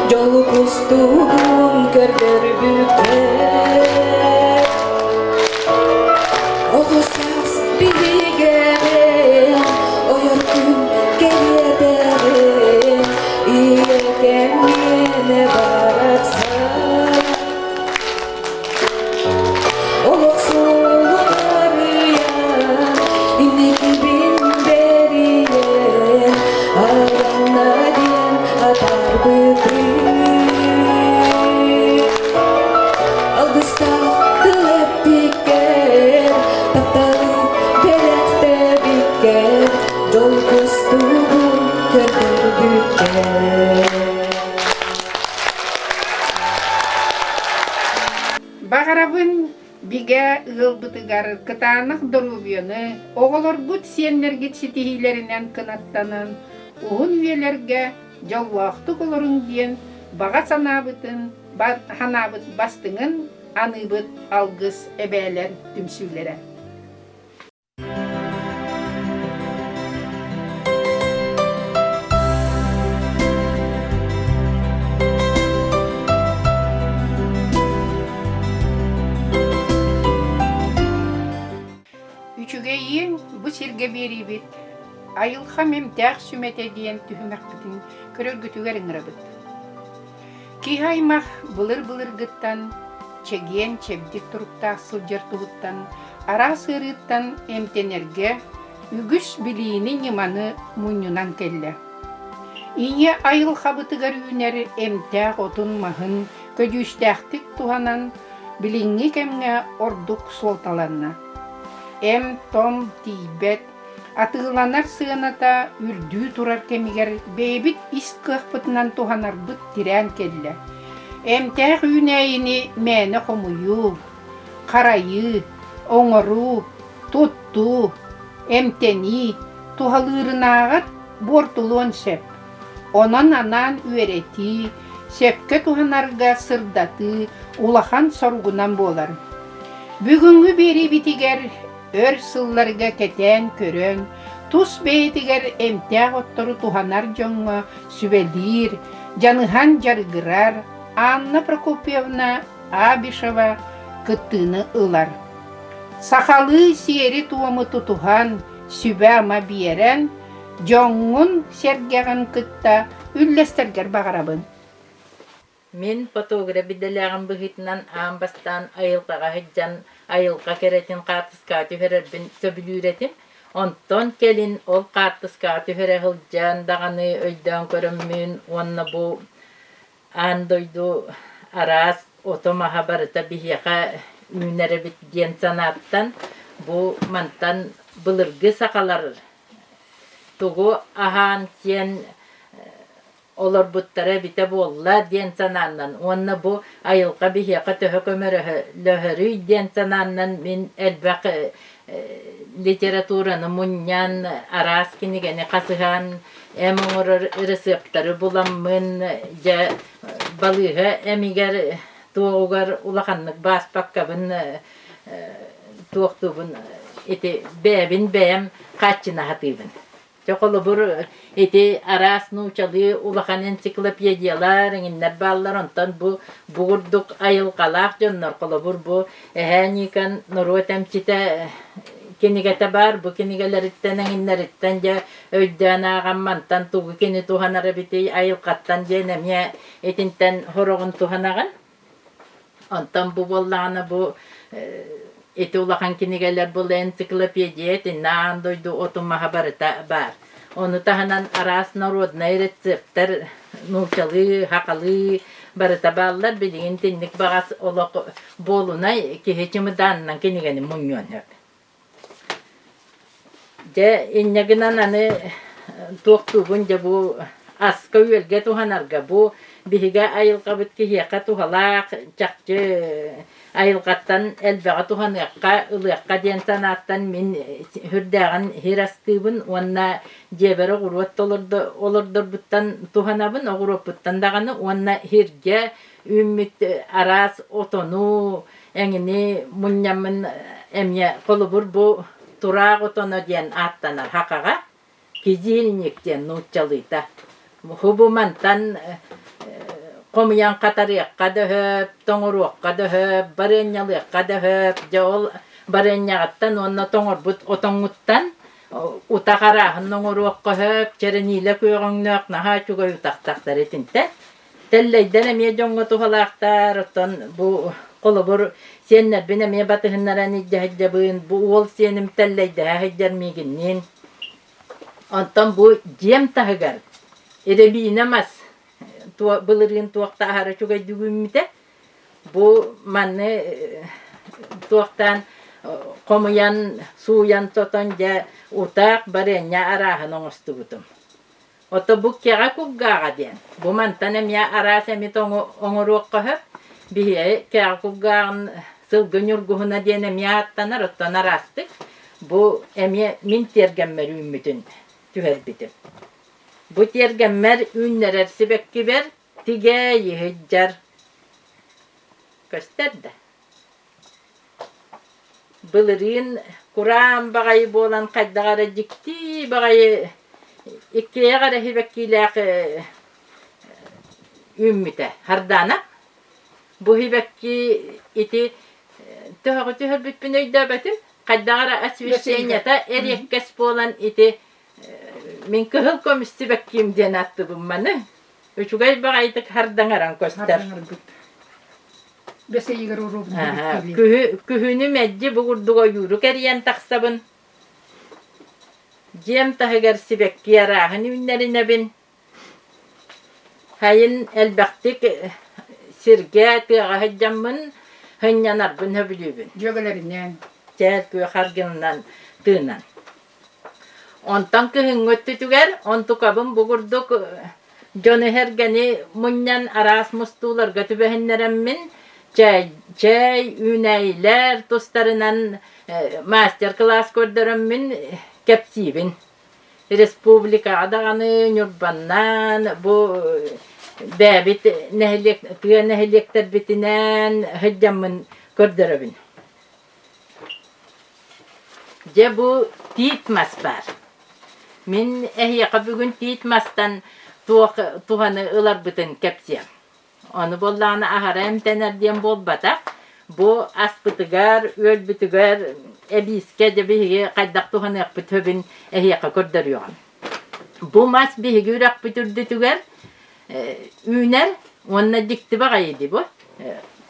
Дьолу кустугун көрдөрбүккэр Оҕо саас биһигэҕин, ойор күн кэриэтэҕин, ийэкэм миэнэ барахсан. Олох суолун арыйан, инникибин бэрийэн, аранна диэн атаарбытым. Алгыстаах тыл эппиккэр, тапталы бэлэхтээбиккэр, дьол кустугун көрдөрбүккэр. Баҕарабын бигэ ыалбытыгар кытаанах доруобуйаны, оҕолоргут, сиэннэргит ситиһиилэринэн кынаттанан, уһун үйэлэргэ дьоллоохтук олоруҥ диэн баҕа санаабытын санаабыт бастыҥын аныыбыт алгыс эбээлэр түмсүүлэрэ. Үчүгэйиин бу сиргэ биэриибит Айылҕа эмтээх сүмэтэ диэн түһүмэхпитин көрөргүтүгэр ыҥырабыт. Киһи аймах былыр-былыргыттан чэгиэн-чэбдик туруктаах сылдьар туһуттан араас ыарыыттан эмтэнэргэ үгүс билиини-ньыманы мунньунан кэллэ. Ийэ айылҕабытыгар үүнэр эмтээх отун-маһын көдьүүстээхтик туһанан билиҥҥи кэмҥэ ордук суолталанна. Эм-том тиийбэт, Атыыланар сыаната үрдүү турар кэмигэр бэйэбит ис кыахпытынан туһанарбыт тирээн кэллэ. Эмтээх үүнээйини мээнэ хомуйуу, харайыы, оҥоруу, туттуу, эмтэнии туһалыырынааҕар буортулуон сөп. Онон анаан үөрэтии, сөпкө туһанарга сырдатыы улахан соругунан буолар. Бүгүҥҥү биэриибитигэр өр сылларга кэтээн көрөн, тус бэйэтигэр эмтээх оттору туһанар дьоҥҥо сүбэлиир, дьаныһан дьарыгырар Анна Прокопьевна Абишева кыттыыны ылар. Сахалыы сиэри-туому тутуһан, сүбэ-ама биэрэн, дьоҥҥун-сэргэҕин кытта үллэстэргэр баҕарабын. Мин фотограф идэлээҕим быһыытынан аан бастаан айылҕаҕа сылдьан айылҕа кэрэтин хаартыскаҕа түһэрэрбин сөбүлүүр этим. Онтон кэлин ол хаартыскаҕа түһэрэ сылдьан даҕаны өйдөөн көрөммүн уонна бу аан дойду араас ото-маһа барыта биһиэхэ үүнэр эбит диэн санааттан бу мантан былыргы сахалар тугу аһаан-сиэн олорбуттара эбитэ буолла диэн санааннан уонна бу айылҕа биһиэхэ төһө көмөлөһөрүй диэн санааннан мин элбэх литератураны мунньан, араас кинигэни хасыһан, эм оҥорор ырысыаптары буламмын, дьэ балыыһа эмигэр туоҕугар улаханнык бааспаккабын туохтуубун ити бэйэбин бэйэм хааччына сатыыбын. Чэ, холобур, ити араас нуучалыы улахан энциклопедиялар эҥиннэр бааллар, онтон бу бу курдук айылҕалаах дьоннор, холобур, бу Эһээ Ньыыкан норуот эмчитэ кинигэтэ баар, бу кинигэлэриттэн эҥиннэриттэн дьэ өйдөөн ааҕан мантан тугу кини туһанар эбитий, айылҕаттан диэн эмиэ итинтэн сороҕун туһанаҕын. Онтон бу буоллаҕына бу ити улахан кинигэлэр бу энциклопедия итиннэ аан дойду отун-маһа барыта баар. Ону таһынан араас народнай рецептэр нууччалыы, сахалыы барыта бааллар. Билигин итинник баҕас олох буолунай киһи чымыдаанынан кинигэни мунньуон сөп. Дьэ, инньэ гынан аны туохтуубун дьэ бу аска-үөлгэ туһанарга бу биһиги айылҕабыт киһиэхэ туһалаах, чахчы айылҕаттан элбэҕи туһаныахха, ылыахха диэн санааттан мин сүрдээҕин сир астыыбын уонна дьиэбэр оҕуруот олордорбуттан туһанабын, оҕуруоппуттан даҕаны уонна сиргэ үүммүт араас отону, эҥини мунньаммын эмиэ холобур бу тураах отоно диэн ааттанар хахаҕа кизильник диэн нууччалыыта хубу мантан хомуйан хатарыахха да сөп тоҥоруохха да сөп барыанньалыахха да сөп дьэ ол барыанньаҕыттан уонна тоҥорбут отоҥҥуттан утах арааһын оҥоруохха сөп чэрэниилэ күөҕүҥнөөх наһаа үчүгэй утахтахтар итинтэн Тэллэйдэр эмиэ дьоҥҥо туһалаахтар, оттон бу холобур сиэннэрбин эмиэ батыһыннаран илдьэ сылдьабын, бу уол сиэним тэллэйдэһэ сылдьар миигинниин. Онтон бу дьиэм таһыгар рябина мас былырыын туох да аһара үчүгэйдик үүммүтэ. Бу манны туохтаан хомуйан, сууйан-сотон дьэ утаах барыанньа арааһын оҥостубутум. Ото бу кэҕэ кулгааҕа диэн. Бу мантан эмиэ араас эмит оҥоруохха сөп. Биһиги кэҕэ кулгааҕын сылгы ньургуһуна диэн эмиэ ааттанар, оттон араастык. Бу эмиэ мин тиэргэммэр үүммүтүн түһэрбитим. Бу тиэргэммэр үүннэрэр сибэккибэр тигээйи сылдьар. Көстөр да? Былырыын кураан баҕайы буолан хайдах эрэ дьикти баҕайы иккиэйэх эрэ сибэккилээх үүммүтэ. Хардаана бу сибэкки ити төһөҕө түһэрбиппин өйдөөбөтүм. Хайдах эрэ освещениета эриэккэс буолан ити мин кыһыл көмүс сибэккиим диэн ааттыыбын маны. Үчүгэй баҕайытык хардаҥаран көстөр. Бэс ыйыгар уруубун Күһүнү мэлдьи бу курдук ойууру кэрийэн тахсабын. Дьиэм таһыгар сибэкки арааһын үүннэринэбин. Сайын элбэхтик сиргэ, тыаҕа сылдьаммын сынньанарбын сөбүлүүбүн. Дьүөгэлэринээн. Чээл күөх аргынынан тыынан. Онтон кыһыҥҥы өттүтүгэр онтукабын бу курдук дьону-сэргэни мунньан араас мустууларга түбэһиннэрэммин чэй, чэй үүнээйилэр тустарынан мастер-класс көрдөрөммүн кэпсиибин. Республикаҕа даҕаны Ньурбаннаан бу бэйэбит нэһилиэк тыа нэһилиэктэрбитинэн сылдьаммын көрдөрөбүн. Дьэ бу тиит мас баар. Мин эһиэхэ бүгүн тиит мастан туох туһаны ыларбытын кэпсиэм. Ону буоллаҕына аһара эмтэнэр диэн буолбатах. Бу аспытыгар, үөлбүтүгэр эбиискэ дьэ биһиги хайдах туһаныахпыт сөбүн эһиэхэ көрдөрүөҕүм. Бу мас биһиги үрэхпит үрдүтүгэр үүнэр уонна дьикти баҕайы дии бу.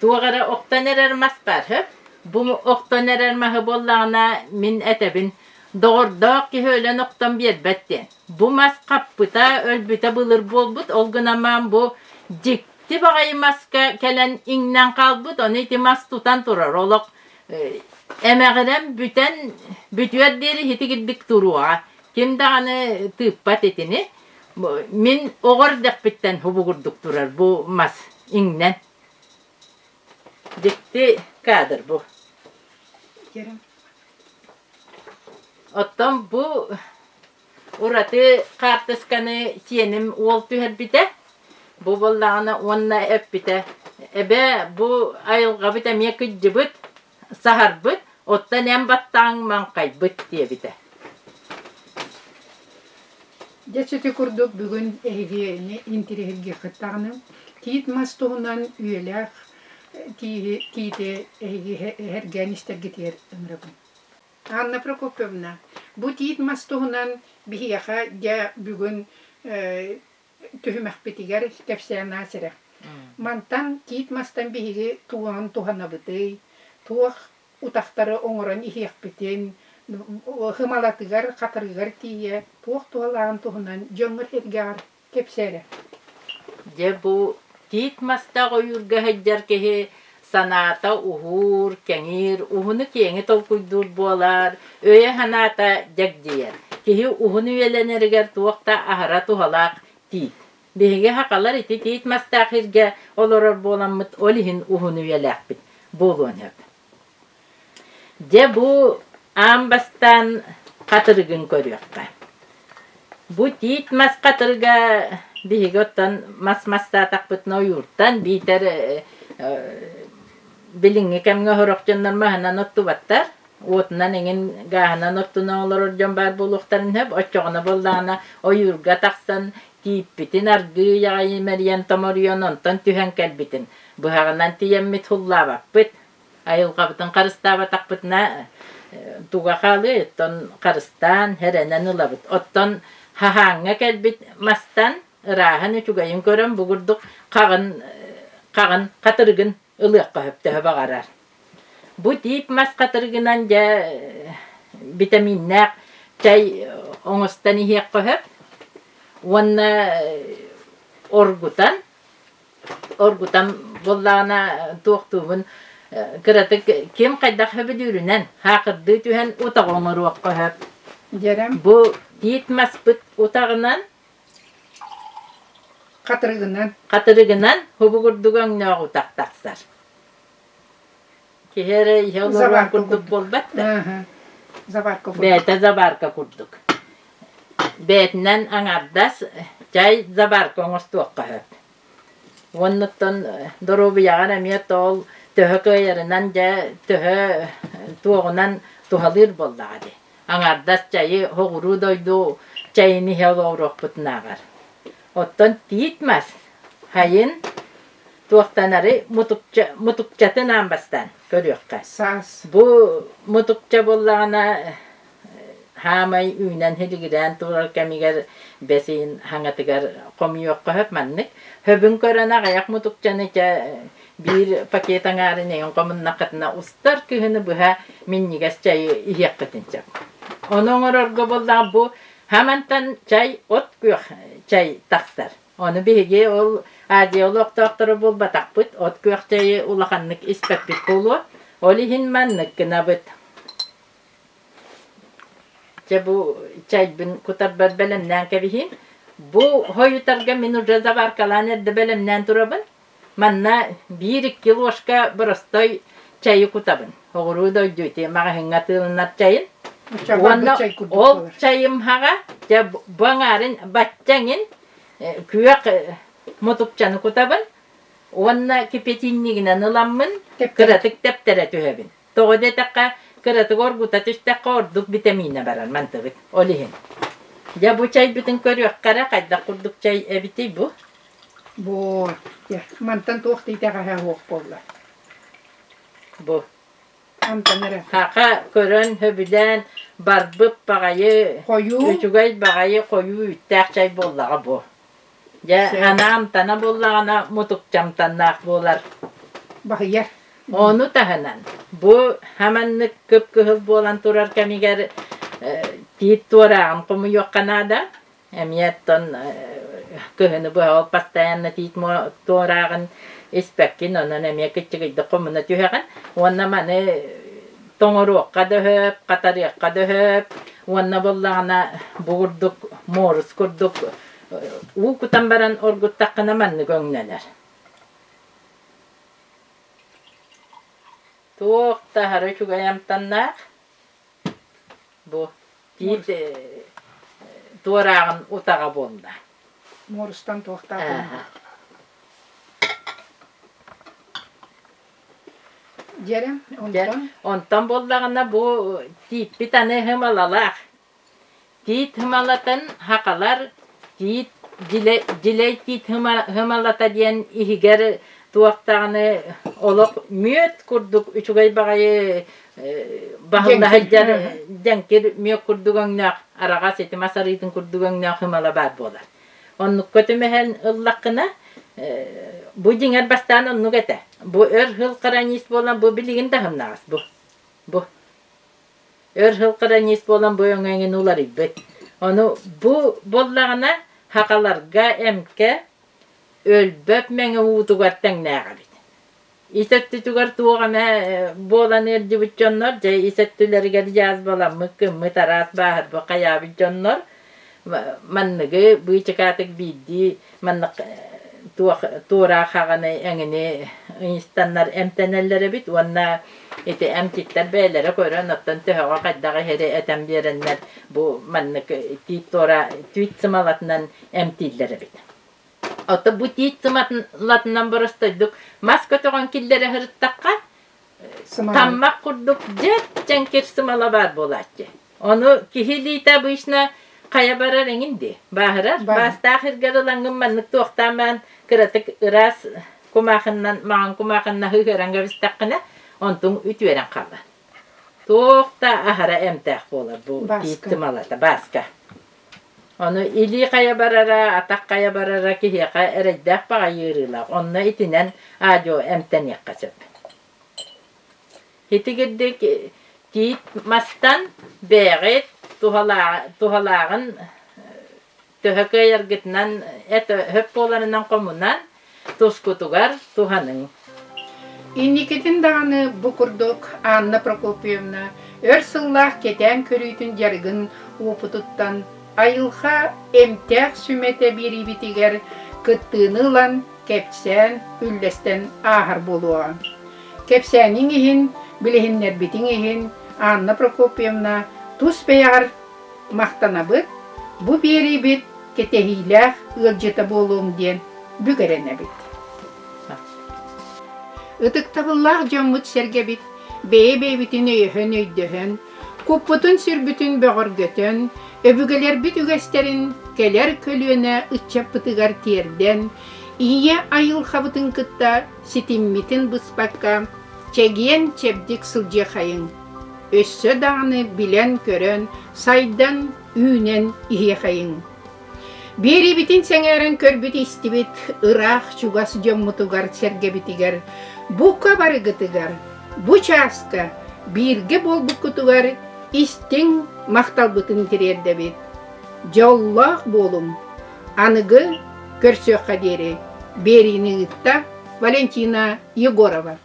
Туох эрэ охтон эрэр мас баар сөп. Бу охтон эрэр маһы буоллаҕына мин этэбин, доҕордоох киһи өлөн охтон биэрбэт диэн. Бу мас хаппыта, өлбүтэ былыр буолбут, ол гынан бу дьикти баҕайы маска кэлэн иҥнэн хаалбыт, ону ити мас тутан турар. Олох эмэҕирэн бүтэн бүтүөр диэри итигирдик туруоҕа. Ким даҕаны тыыппат итини. Мин оҕо эрдэхпиттэн хубугурдук турар бу мас иҥнэн. Дьикти кадр бу. Оттон бу ураты хаартысканы сиэним уол түһэрбитэ. Бу буоллаҕына уонна эппитэ, эбээ бу айылҕабыт эмиэ кыдьыбыт, саһарбыт, оттон эн баттаҕыҥ маҥхайбыт диэбитэ. Дьэ сити курдук бүгүн эһигини интириэһиргиэххит даҕаны тиит мас туһунан үйэлээх тииһи тиити эһиги эһэргээн истэргитигэр ыҥырабын. Анна Прокопьевна, бу тиит мас туһунан биһиэхэ дьэ бүгүн түһүмэхпитигэр кэпсээн аас эрэ. Мантан тиит мастан биһиги тугунан туһанабытый, туох утахтары оҥорон иһиэхпитин, Хымалатыгар, хатырыгар тиийэ туох туһалааҕын туһунан дьоҥҥор-сэргэҕэр кэпсээ эрэ. Дьэ бу тиит мастаах ойуурга сылдьар киһи санаата уһуур, кэҥиир, уһуну-киэҥи толкуйдуур буолар, өйө-санаата дьэгдьийэр. Киһи уһун үйэлэнэригэр туох да аһара туһалаах тиит. Биһиги сахалар ити тиит мастаах сиргэ олорор буоламмыт ол иһин уһун үйэлээхпит буолуон сөп. Дьэ бу аан бастаан хатырыгын көрүөххэ. Бу тиит мас хатырыга биһиги оттон мас мастаатахпытына ойууртан биитэр билиҥҥи кэмҥэ сорох дьоннор маһынан оттубаттар, уотунан эҥин гааһынан оттунан олорор дьон баар буолуохтарын сөп. Оччоҕуна буоллаҕына ойуурга тахсан тииппитин аргыый аҕай имэрийэн томоруйан онтон түһэн кэлбитин быһаҕынан тиийэммит һуллаабаппыт. Айылҕабытын харыстаабатахпытына туга хаалыай, оттон харыстаан, эрэнэн ылабыт. Оттон хаһааҥҥа кэлбит мастан ырааһын үчүгэйин көрөн бу курдук хаҕын хаҕын хатырыгын ылыахха сөп төһө баҕарар. Бу тиип мас хатырыгынан дьэ битэмииннээх чай оҥостон иһиэххэ сөп уонна оргутан оргутан буоллаҕына туохтуубун кыратык ким хайдах сөбүлүүрүнэн хаакырдыы түһэн утах оҥоруохха сөп. Бу тиит маспыт утаҕынан Хатырыгынан. Хатырыгынан хубу курдук өҥнөөх утах тахсар. Киһи эрэ иһэ олоруон курдук буолбат да. Заварка курдук. Бэйэтэ заварка курдук. Бэйэтинэн аҥардас чай заварка оҥостуохха сөп. Уоннуттан доруобуйаҕар эмиэ тоол төһө кыайарынан дьэ төһө туоҕунан туһалыыр буоллаҕа дии. Аҥардас чайы соҕуруу дойду чайын иһэ олоруохпутунааҕар. Оттон тиит мас хайын туохтанары мутукча, мутукчатын аан бастаан көрүөххэ. Саас. Бу мутукча буоллаҕына хаамай үүнэн һилигирээн турар кэмигэр бэс ыйын хаҥатыгар хомуйуохха сөп маннык. Хөбүн көрөн аҕыйах мутукчаны чэ биир пакет аҥаарын эҥин хомуннаххытына устар кыһыны быһа минньигэс чайы иһиэххитин сөп. Ону оҥорорго буоллаҕа бу хамантан чай от күөх чай тахсар. Ону биһиги ол Азия олохтоохторо буолбатахпыт, от күөх чайы улаханнык испэппит буолуо. Ол иһин маннык гынабыт. Чэ бу чайбын кутарбар бэлэмнээн кэбиһиим. Бу хойутарга мин уже заваркалаан эрдэ бэлэмнээн турабын. Манна биир-икки ложка боростой чайы кутабын. Оҕуруу дойду ити маҕаһыыҥҥа атыыланар чайын. Уонна ол чайым хаҕа дьэ бу аҥаарын бачча эҥин күөх мутукчаны кутабын уонна кипятильнигинэн ыламмын кыратык тэптэрэ түһэбин. Тоҕо диэтэххэ, кыратык оргута түстэххэ ордук битэмиинэ барар мантыбыт. Ол иһин. Дьэ бу чайбытын көрүөххэ эрэ хайдах курдук чай эбитий бу? Бу мантан туох да итэҕэһэ суох буолла. Бу. Амтан эрэ. Хака көрөн сөбүлээн барбыт баҕайы, хойуу үчүгэй баҕайы хойуу үүттээх чай буоллаҕа бу. Дьэ, ана амтана буоллаҕына мутукчамтаннаах буолар. Баһыйар. Ону таһынан, бу хаманнык кып-кыһыл буолан турар кэмигэр тиит туорааҕын хомуйуохха наада. Эмиэ оттон кыһыны быһа ол постоянно тиит туорааҕын испэккин, онон эмиэ кыччыгыйдык хомуна түһэҕин. Уонна маны тоҥоруохха да сөп, хатарыахха да сөп. Уонна буоллаҕына бу курдук муорус курдук уу кутан баран оргуттаххына маннык өҥнөнөр. Туох да аһара үчүгэй амтаннаах. Бу тиит туорааҕын утаҕа буолла. Муорустан туохтаах Дьэрэ, онтон? Онтон буоллаҕына бу тииппит аны һымалалаах. Тиит һымалатын хахалар тиит дьилэй тиит һымалата диэн иһигэр туох даҕаны олох мүөт курдук үчүгэй баҕайы баһылла сылдьар дьэҥкир мүөт курдук өҥнөөх араҕас ити мас арыытын курдук өҥнөөх һымала баар буолар. Оннукка түмэһэн ыллаххына бу дьиҥэр бастаан оннук этэ. Бу өр сыл хронист буолан бу билигин да һымнаҕас бу. Бу. Өр сыл хронист буолан бу өҥө эҥин уларыйбыт. Ону бу буоллаҕына сахаларга эмкэ өлбөт мэҥэ уутугар тэҥнээх эбит. Ис өттүтүгэр туох эмэ буолан ыалдьыбыт дьоннор, дьэ ис өттүлэригэр дьаазбаламмыт, кыммыт, араас бааһырбыт, хайаабыт дьоннор манныгы быычыкаатык биирдии маннык туох туораах хаҕаны эҥини ыйыстаннар эмтэнэллэр эбит уонна ити эмчиттэр бэйэлэрэ көрөн оттон төһөҕө хайдах иһэри этэн биэрэннэр бу маннык тиит туора түүт сымалатынан эмтииллэр эбит. Оттон бу тиит сымалатынан боростойдук мас көтөҕөн киллэрэ сырыттахха таммах курдук дьэ дьэҥкир сымала баар буолааччы. Ону киһи илиитэ обычно хайа барар эҥин дии. Бааһырар. Баастаах иргэр ылаҥҥын маннык туохтаан баран кыратык ыраас кумаахыннан маҥан кумаахынна ыһыаран кэбистэххинэ онтуҥ үтүөрэн хаалар. Туох да аһара эмтээх буолар бу тиит сымалата бааска. Ону илии хайа барара, атах хайа барара киһиэхэ эрэйдээх баҕайы ыарыылаах. Онно итинэн аадьуо эмтэниэххэ сөп. Итигирдик тиит мастан бэйэҕит туһалааҕын төһө кыайаргытынан эт өп буоларынан хомунан тускутугар туһаныҥ. Инникитин даҕаны бу курдук Анна Прокопьевна өр сыллаах кэтээн көрүүтүн дьарыгын уопутуттан айылҕа эмтээх сүмэтэ биэриибитигэр кыттыыны ылан кэпсээн, үллэстэн ааһар буолуоҕа. Кэпсээниҥ иһин, билиһиннэрбитиҥ иһин Анна Прокопьевна тус бэйэҕэр махтанабыт, бу биэриибит кэтэһиилээх ыалдьыта буолуоҥ диэн бүк эрэнэбит. Ытыктабыллаах дьоммут-сэргэбит бэйэ-бэйэбитин өйөһөн-өйдөһөн, куппутун-сүрбүтүн бөҕөргөтөн, өбүгэлэрбит үгэстэрин кэлэр көлүөнэ ыччаппытыгар тиэрдэн, ийэ айылҕабытын кытта ситиммитин быспакка, чэгиэн-чэбдик сылдьыахайыҥ. Өссө даҕаны билэн-көрөн, сайдан, үүнэн иһиэхэйиҥ. Биэриибитин сэҥээрэн көрбүт-истибит ыраах-чугас дьоммутугар-сэргэбитигэр бука барыгытыгар бу чааска бииргэ буолбуккутугар истиҥ махталбытын тириэрдэбит. Дьоллоох буолуҥ! Аныгы көрсүөххэ диэри биэриини ыытта Валентина Егорова.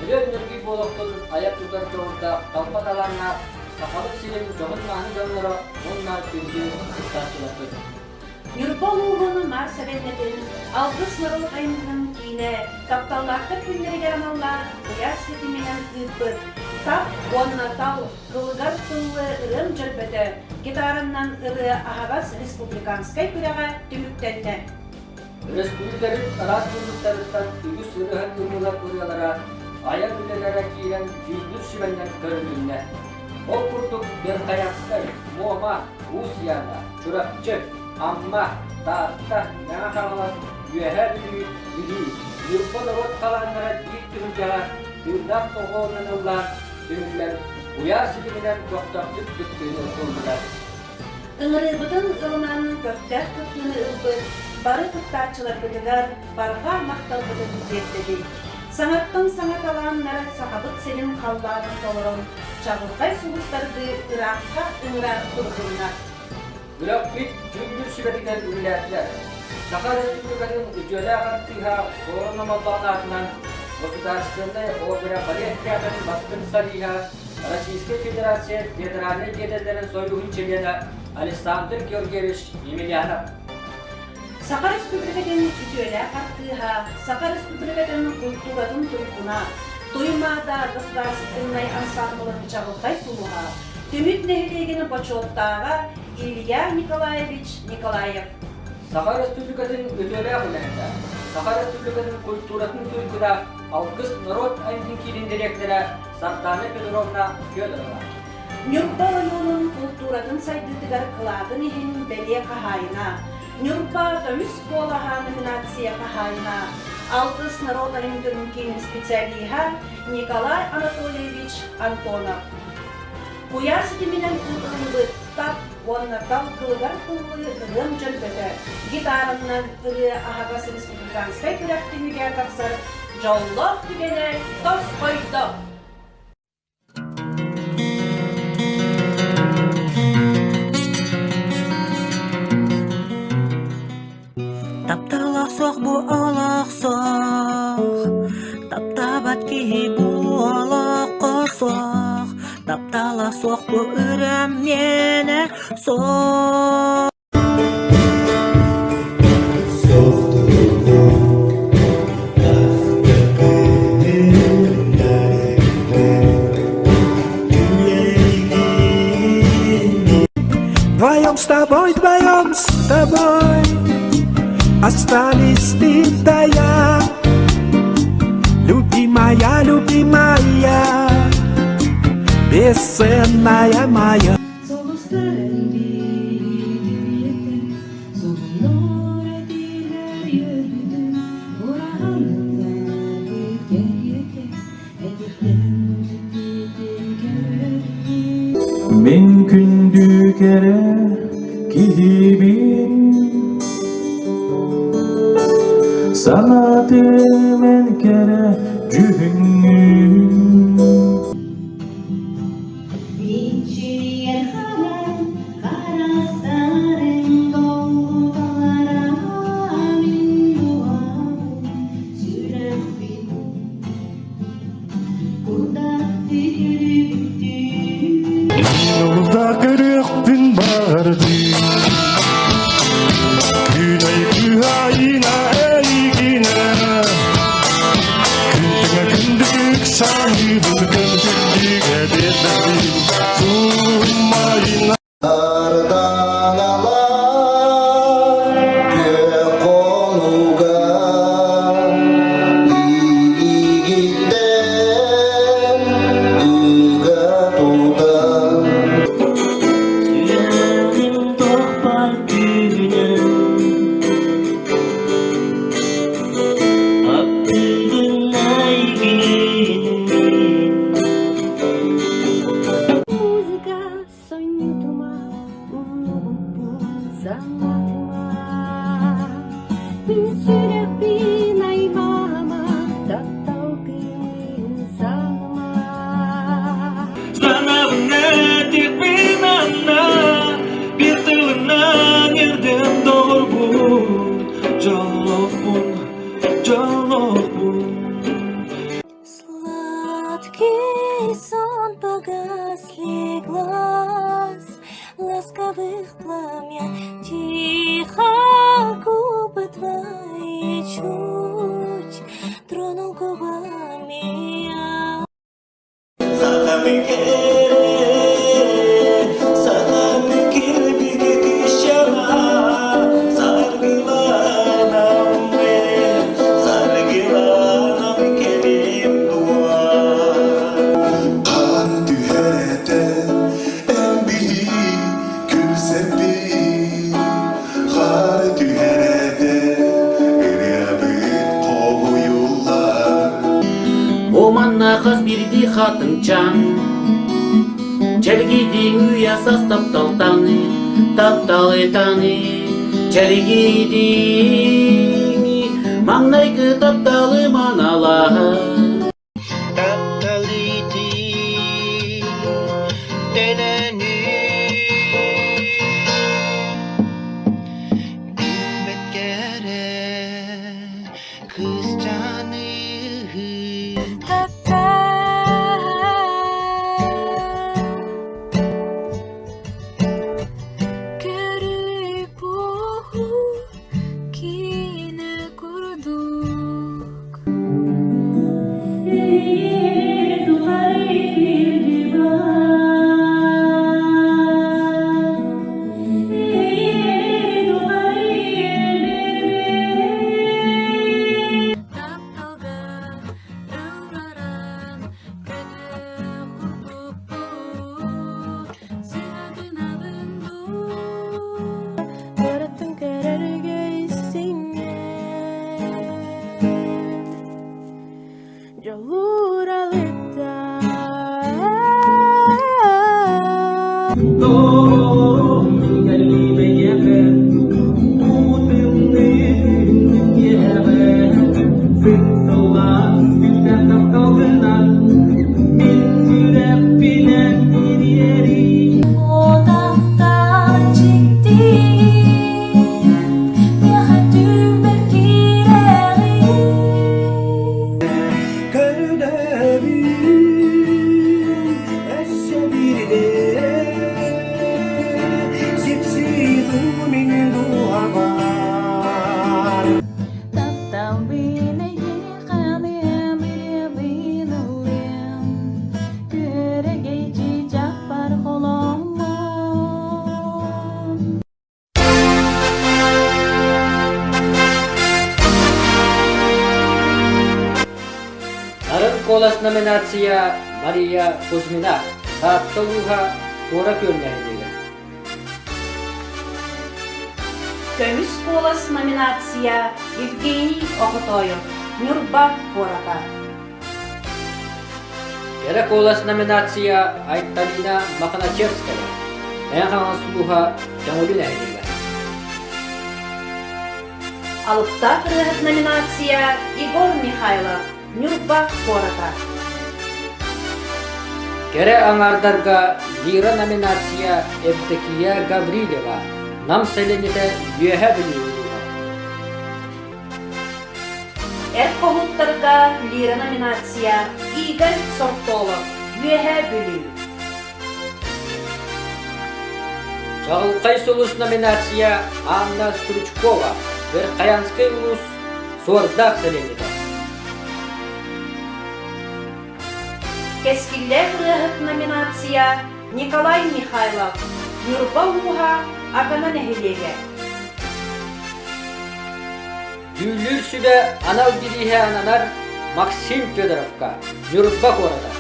Өлөөн нөргүй буолуохтун айар-тутар дьоҕурдаах талба талааннаах Сахабыт сирин дьоһун-мааны дьонноро уонна күндү кыттааччыларбыт. Ньурба улууһун Маар сэлиэнньэтин Алгыс норуот айымньытын киинэ тапталлаахтар күннэригэр аналлаах куйаар ситиминэн ыыппыт Тап уонна тал кылыгар тыллы ырыам дьөрбөтө гитараннан ырыа аһаҕас республиканскай күрэҕэ түмүктэннэ. Өрөспүүбүлүкэбит араас муннуктарыттан үгүс ырыаһыт ыллылар ырыалара айар үлэлэрэ киирэн дьүүллүүр сүбэннэн көрүлүннэ. Ол курдук Верхоянскай, Муома, Уус Яна, Чурапчы, Амма, Таатта, Мэҥэ Хаҥалас, Үөһээ Бүлүү, Бүлүү, Ньурба норуот талааннара биир түһүлгэҕэ тыыннаах тоҕоонун ыллаан түмүллэн, куйаар ситиминэн көхтөөхтүк кыттыыны ыллылар. Ыҥырыыбытын ылынан көхтөөх кыттыыны ылбыт бары кыттааччыларбытыгар барҕа махталбытын тиэрдэбит. Саҥаттан саҥа талааннар Сахабыт сирин халлаанын толорон, чаҕылхай сулустардыы ыраахха ыҥыра турдуннар. Үрэхпит дьүүллүүр сүбэтигэр үлэлээтилэр. Саха Өрөспүүбүлүкэтин үтүөлээх артыыһа Суорун Омоллоон аатынан Государственнай опера балет театрын бастыҥ солиһа, Российскай Федерация театральнай деятеллэрин сойууһун чилиэнэ Александр Георгиевич Емельянов. Саха Республикатын үтүөлээх артыыһа, Саха Республикатын культуратын туйгуна, Туймаада государственнай ансаамбылын чаҕылхай сулуһа, Түмүк нэһилиэгин бочуоттааҕа Илья Николаевич Николаев. Саха Республикатын үтүөлээх үлэһитэ. Саха Республикатын культуратын туйгуна Алгыс норуот айымньытын киинин дириэктэрэ Сардаана Петровна Федорова. Ньурба оройуонун култууратын сайдыытыгар кылаатын иһин бэлиэ хаһаайына, Ньурба көмүс куолаһа номинация хаһаайына, Алгыс норуот айымньытын киинин специалиһа Николай Анатольевич Антонов. Куйаар ситиминэн ыытыллыбыт тап уонна тал кылыгар тыллыы ырыам дьөлбөтө гитараннан ырыа аһаҕас республиканскай күрэх түмүгэ тахсар дьоллоох түгэнэ тосхойдо! Тапталах суох бу олох суох, таптаабат киһи бу олоххо суох, таптала суох бу ырыам миэнэ суох. Вдвоем с тобой, вдвоем с тобой Остались ты да я Любимая, любимая Бесценная моя Сулустарын биирдиэтэ, суһумнуур этиилэр үөрбүтүм, ураһаныллаабыт кэриэтэ, этиктэн дьиктитин көрөрүм. Мин күндү кэрэ киһибин Санаатым эн кэрэ дьүһүҥҥүн Мичийэр харан харахтарыҥ долгуталлара мин дууһабын, сүрэхпин курдаттыы күлүктүү. Нурда көрүөхпүн баҕардым Күнэй күһайына эйигинэ Күн тэҥэ күндүк саныыбын Көмүскүгэ биэрбэтим Суумайына Арданалар күөх хонууга илиигиттэн ыга тутан Сүрэҕим тохпар күүһүнэн Аттыгын айгин Музыка сонньутума, умнубуппун санатыма. Мин сүрэхпин аймаама, таптал кыымын саҕыма. Санабын этикпин анна Bir тылынан ердем доҕорбун Дьоллоохпун, дьоллоохпун Сладкий сон погасли глаз, Ласковых пламя Тихо губы твои чуть Тронул губами я. Сахам кэрэ, сахам килбигэ кыысчаана, саргыланам саргыланам кэлиэм дуо. Хаар түһэрэтэ эн биһи күлсэрбит, хаар түһэрэтэ ырыабыт хоһуйуллар. Бу манна хас биирдии хатыҥчаан Чэлгийдиҥ үйэ сас тапталтан, тапталытан Чэлгийдиҥ маҥнайгы тапталы маналаһа Таптал Билбэт кэрэ кыысчааны Көрүү киинэ курдук. куралытта Нарын куолас номинация Мария Кузьмина, Таатта улууһа, Туора Күөл нэһилиэгэ. Көмүс куолас номинация Евгений Охотоев, Ньурба куората. Кэрэ куолас номинация Айталина Мохначевская, Мэҥэ Хаҥалас улууһа, Төҥүлү нэһилиэгэ. Алыптаах ырыаһыт номинация Егор Михайлов, Ньурба куората. Кэрэ аҥаардарга Лира номинация Евдокия Гаврильева, Нам сэлиэнньэтэ Үөһээ Бүлүү улууһа. Эр хоһууттарга Лира номинация Игорь Сортолов, Үөһээ Бүлүү. Чаҕылхай сулус номинация Анна Стручкова, Верхоянскай улуус, Суордаах сэлиэнньэтэ. Кэскиллээх ырыаһыт номинация Николай Михайлов, Ньурба улууһа, Акана нэһилиэгэ. Дьүүллүүр сүбэ анал бирииһэ ананар Максим Федоровка, Ньурба куората.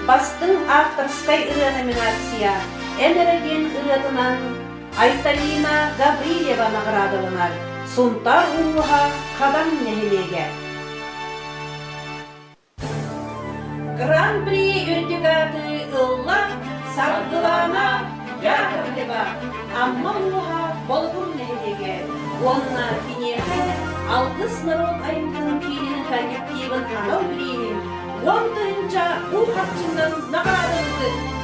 Бастыҥ авторскай ырыа номинация «Эн эрэ» диэн ырыатынан Айталина Гаврильева наҕараадаланар Сунтаар улууһа Хадан нэһилиэгэ. Гран-при үрдүк ааты ылла Саргылаана Яковлева, Амма улууһа Болугур нэһилиэгэ уонна киниэхэ Алгыс норуот айымньытын киинин коллективын анал бирииһин 10 000 уу харчынан наҕараадалыыбыт.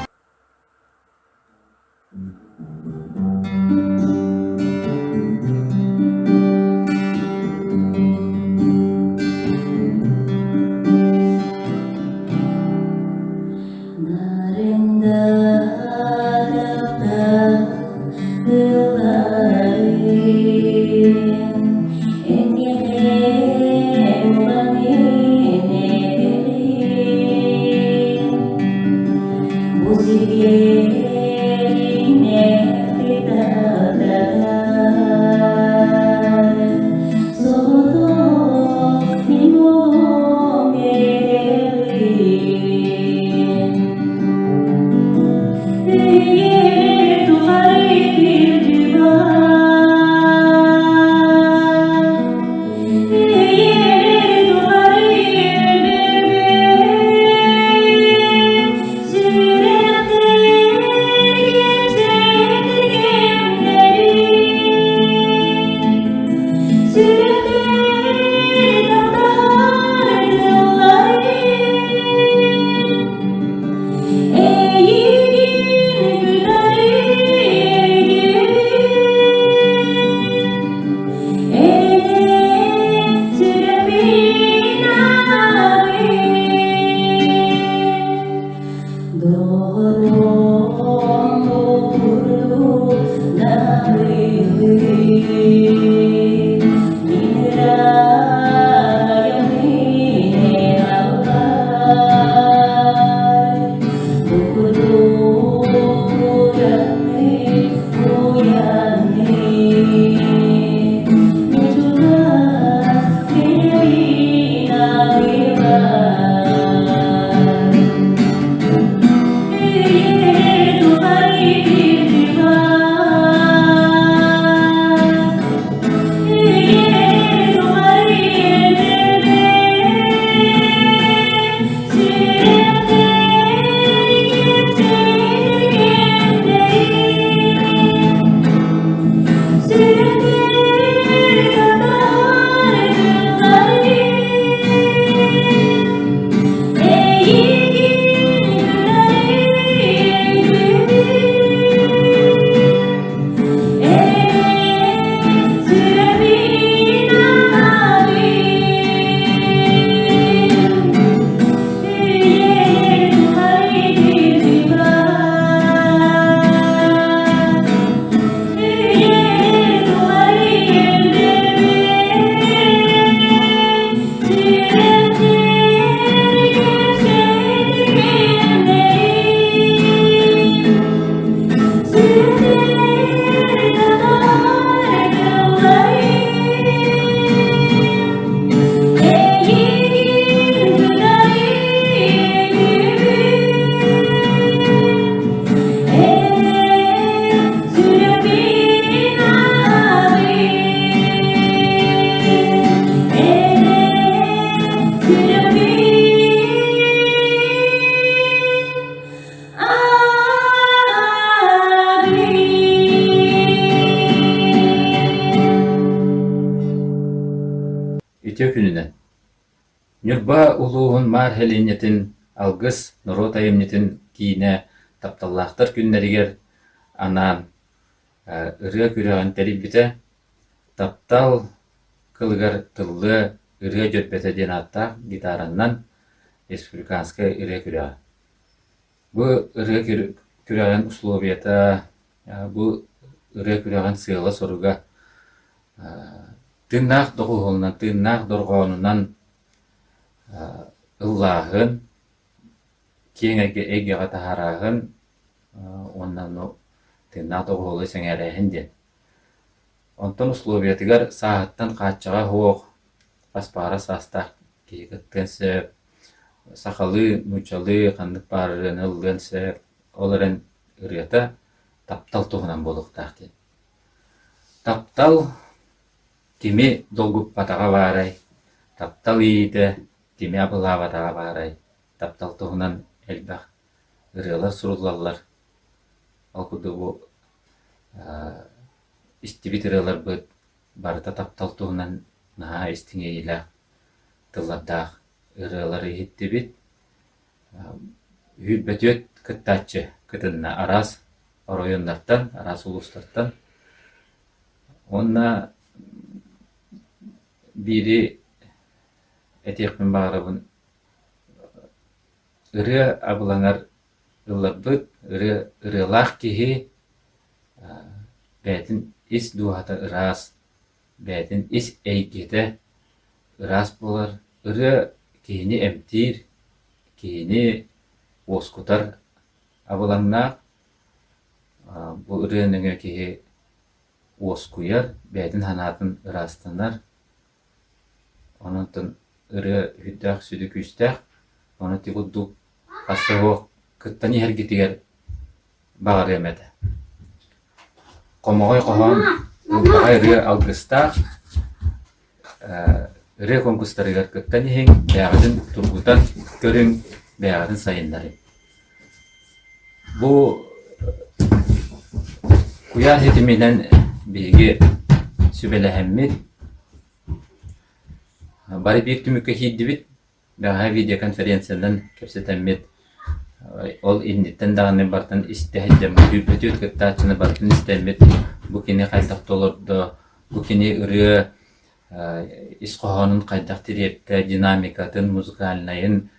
Бу Ньурба улууһун Маар сэлиэнньэтин Алгыс норуот айымньытын киинэ тапталлаахтар күннэригэр анаан ырыа күрэҕин тэрийбитэ. Таптал кылыгар тыллыа ырыа дьөрбөтө диэн ааттаах гитараннан республиканскай ырыа күрэҕэ. Бу ырыа күрэҕин условията, бу ырыа күрэҕин сыала-соруга тыыннаах доҕуһуолунан, тыыннаах дорҕоонунан ыллааһын, киэҥ эйгэҕэ таһаарааһын уонна ону тыыннаах доҕуһуолу сэҥээрээһин диэн. Онтон условиятыгар сааһыттан хааччаҕа суох, хас баара саастаах киһи кыттыан сөп, сахалыы, нууччалыы ханнык баар ырыаны ыллыан сөп, ол эрэн ырыата таптал туһунан буолуохтаах диэн. Таптал кими долгуппатаҕа баарай, таптал иэйиитэ кими абылаабатаҕа баарай, таптал туһунан элбэх ырыалар суруллаллар. Ол курдук бу истибит ырыаларбыт барыта таптал туһунан наһаа истиҥ иэйиилээх тыллардаах ырыалары иһиттибит. Үһүрбэтүөт кыттааччы кытынна араас оройуоннартан, араас улуустартан. Уонна биири этиэхпин баҕарабын, ырыа абылаҥар ылларбыт, ырыа ырыалаах киһи бэйэтин ис дууһата ыраас, бэйэтин ис эйгэтэ ыраас буолар. Ырыа киһини эмтиир, киһини уоскутар абылаҥнаах. Бу ырыа нөҥүө киһи уоскуйар, бэйэтин санаатын ыраастанар. Онон ырыа сүрдээх сүдү күүстээх. Ону ити курдук хас да суох кыттан иһэргитигэр баҕарыам этэ. Хомоҕой хоһоон ылбаҕай ырыа алгыстаах ырыа конкурстарыгар кыттан иһиҥ, бэйэҕитин тургутан көрүҥ, бэйэҕитин сайыннарыҥ. Бу куйаар ситиминэн биһиги сүбэлэһэммит, бары биир түмүккэ киирдибит. Бэҕэһээ видеоконференциянан кэпсэтэммит, ол инниттэн даҕаны барытын истэ сылдьаммыт, сүүрбэтүөрт кыттааччыны барытын истэммит, бу кини хайдах толордо, бу кини ырыа ис хоһоонун хайдах тириэртэ, динамикатын, музыкальнайын,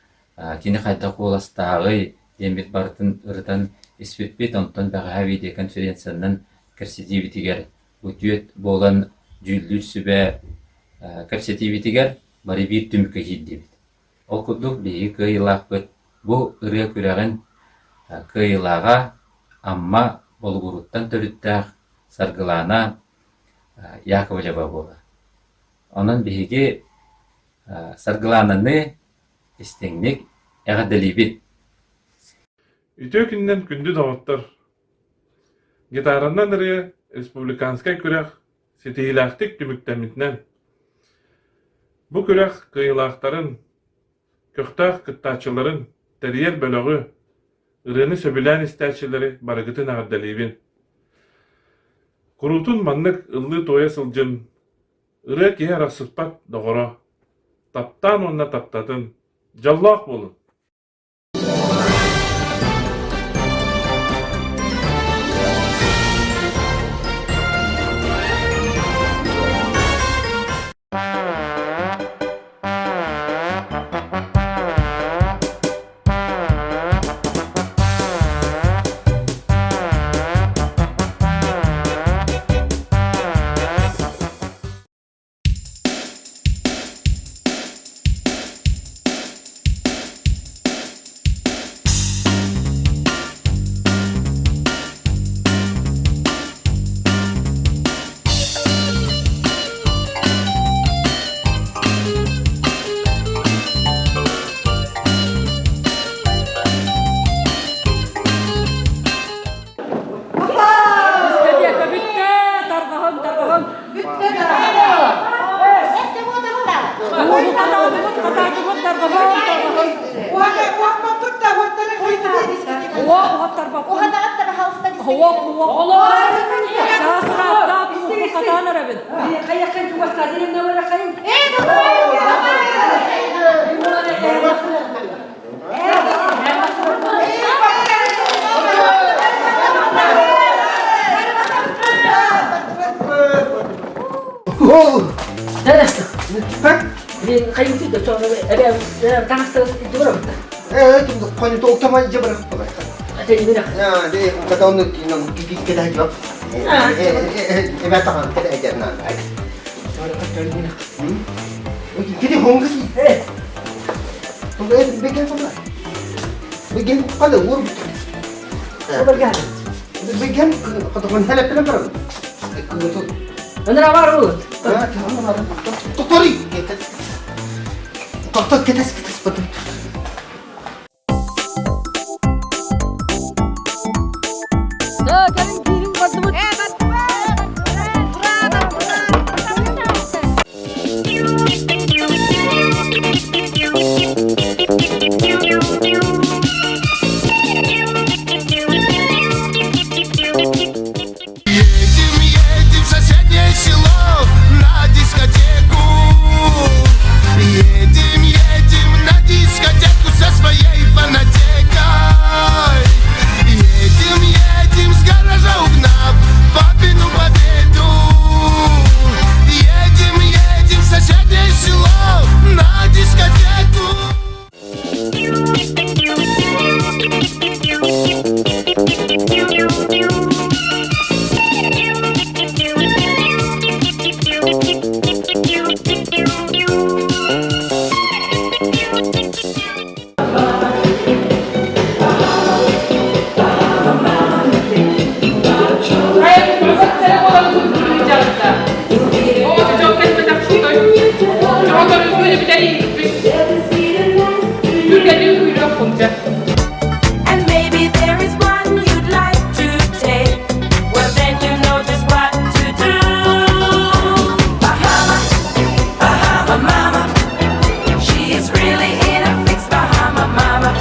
кини хайдах куоластааҕый диэммит барытын ырытан испиппит. Онтон бэҕэһээ видеоконференциянан кэпсэтиибитигэр үтүөт буолан дьүүллүүр сүбэ кэпсэтиибитигэр бары биир түмүккэ киирдибит. Ол курдук биһиги кыайыылаахпыт бу ырыа күрэҕин кыайыылааҕа Амма Болугуруттан төрүттээх Саргылаана Яковлева буолар. Онон биһиги Саргылаананы истиҥник эҕэрдэлиибит! Үтүө күнүнэн күндү доҕоттор! Гитаранан ырыа республиканскай күрэх ситиһиилээхтик түмүктэммитинэн, бу күрэх кыайыылаахтарын, көхтөөх кыттааччыларын, тэрийэр бөлөҕү, ырыаны сөбүлээн истээччилэри барыгытын эҕэрдэлиибин. Куруутун маннык ыллыы-туойа сылдьын, ырыа киһи арахсыспат доҕоро, таптаан уонна таптатын, дьоллоох буолун! Дискотека бүттэ, тарҕаһын, тарҕаһын. Бүттэ Хатаатыбыт, хатаатыбыт, тарҕаһын, тарҕаһын. Едем, едем в соседнее село на дискотеку. Едем, едем на дискотеку со своей фонотекой. Едем, едем с гаража угнав папину победу. Едем, едем в соседнее село на дискотеку. And maybe there is one you'd like to take. Well, then you know just what to do. Bahama, Bahama Mama. She is really in a fix, Bahama Mama.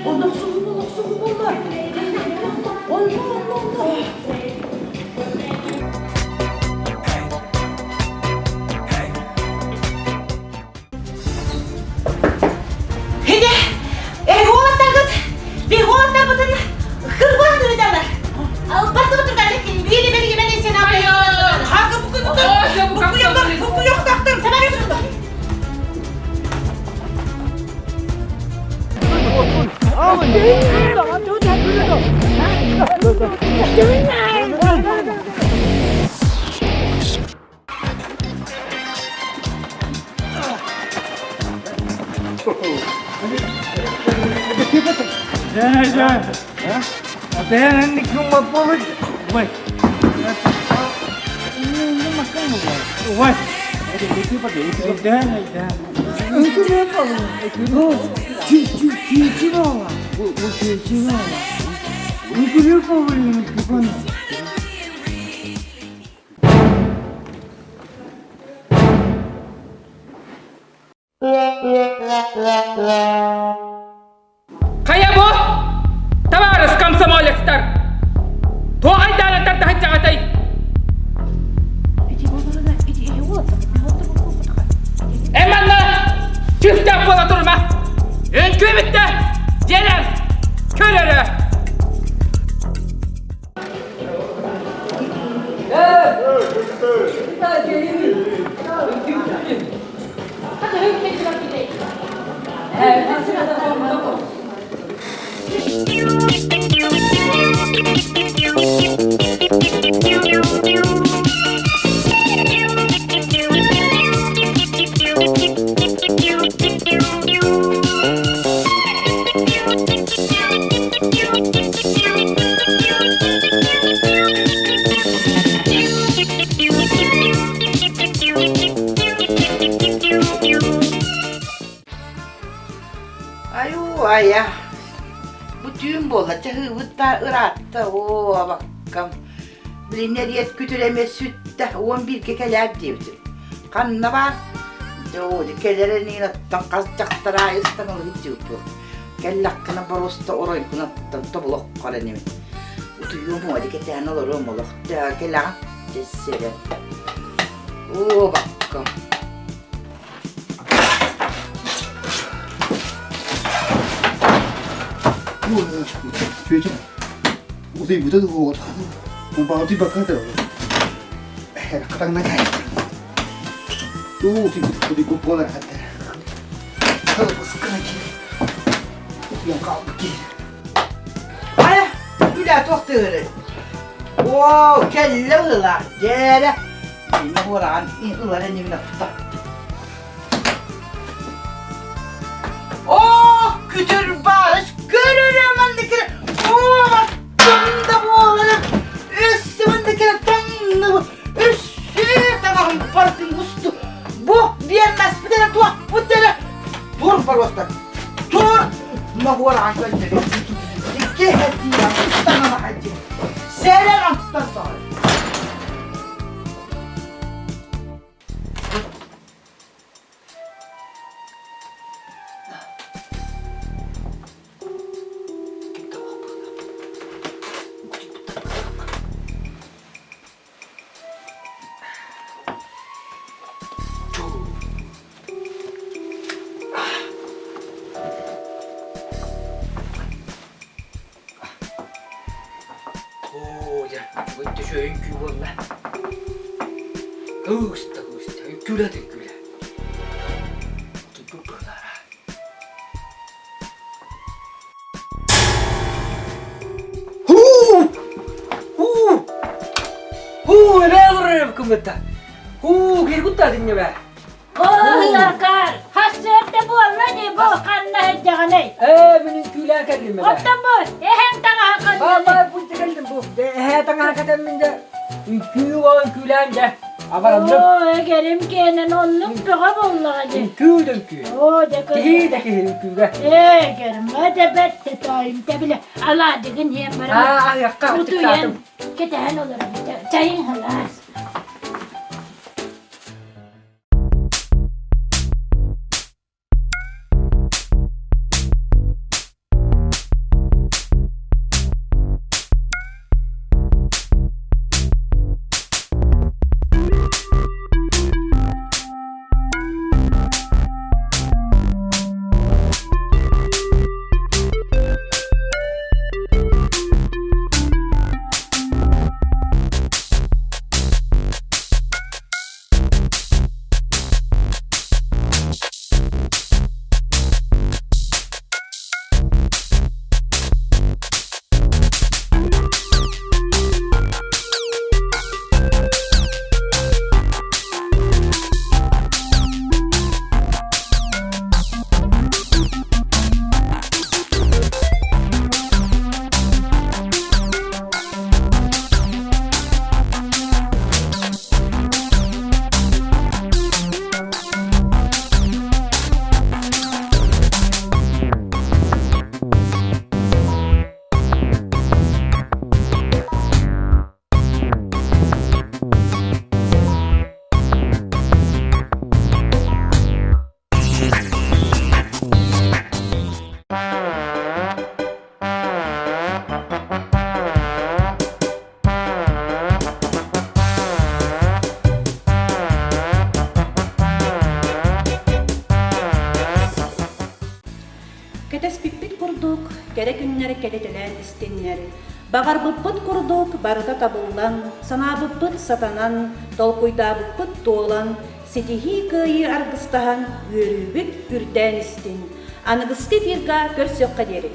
Онно охсуһуу буолла, охсуһуу буолла. Онно, онно, онно. Хиде, эһиги уолаттаргыт, биһиги уолаттарбытын кырбаан ыыталлар. Албарты турганы биили бери мен сен Хага букуйоктар, Хайа бу? Табаарыс комсомолецтар! Туох айдаанаттар таһыччаҕатай? Эн манна чыһчах буола турума! Үҥкүү бүттэ! Дьиэлэр! Көр өрө! Айуу, айа, бу түүн буолла, чаһыыбыт да ыраатта, оо, абаккам. Билин эриэт күтүр эмиэ сүттэ, 11-гэ кэлээр диэбитим. Ханна баар? Дьэ, оо, кэлэр эниин оттон хас дьахтар аайы ыстаналыы дьыыппыт. Кэллэххинэ боруоста оройгун оттон тобулоххор инибин. Утуйуом уо, кэтээн олоруом олох. Дьэ, кэлэҕин? Дьэ, сирэ. Оо, абаккам. Чүөчэ, утуйбута дуо? Баҕатыйбакка да хатаҥна Уу, утуйбут буолар хатта. Кылбыскына киир. Утуйан хаалбыт киир. Хайа, үлэ туох тыыры? Оо, кэллэ ыла, дьээрэ. Инна буораан ылар иннибин отта. Оо, күтүр баарыс көрөрө маннык Оо, да буолар. Өссө маннык таҥны өссө таҥаһым бартын усту. Бу биэрмэспит эрэ туохпут эрэ. Тур боруостар. Тур! Моһуораан көннөрү. Икки хэтиэ таҥаһа хадьы. Сэрэн антан тоҕой. Оо, дьэ, бүгүн төшө үҥкүү буолла. Кыыста, кыыста, үҥкүүлэ да үҥкүүлэ. Утуйбут быһыылаара. Хуу! Хуу! Хуу, эбээ олорор кыммытта. Хуу, киһи куттаатын бээ. Оһуоркар, хассыарда буолла дии бу ханна сылдьаҕыный? Ээ, мин үҥкүүлээн кэллим эбээ. Оттон бу эһэҥ таҥаһа ханна? Баа, бу кэллим бу. Эһээ таҥаһа кэтэммин дьэ. Үҥкүү ол үҥкүүлээн дьэ. Абаранным. Оо, эгэрим киэнэн оннук бөҕө буоллаҕа дии. Үҥкүү да үҥкүү. Оо, дьэ Киһи да киһи үҥкүүгэ. Ээ, эгэрим, да бэрт тоойум тэбилэ алаадыгын иһэн баран. Аа, аһыахха, Утуйан, кэтэһэн олоробут. Чайын халаас. кэрэ күннэр кэлитэлээн истиннэр. Баҕарбыппыт курдук барыта табыллан, санаабыппыт сатанан, толкуйдаабыппыт туолан, ситиһии кыайыы аргыстаһан, үөрүүбүт үрдээн истин. Аныгыскы эфирга көрсүөххэ диэри.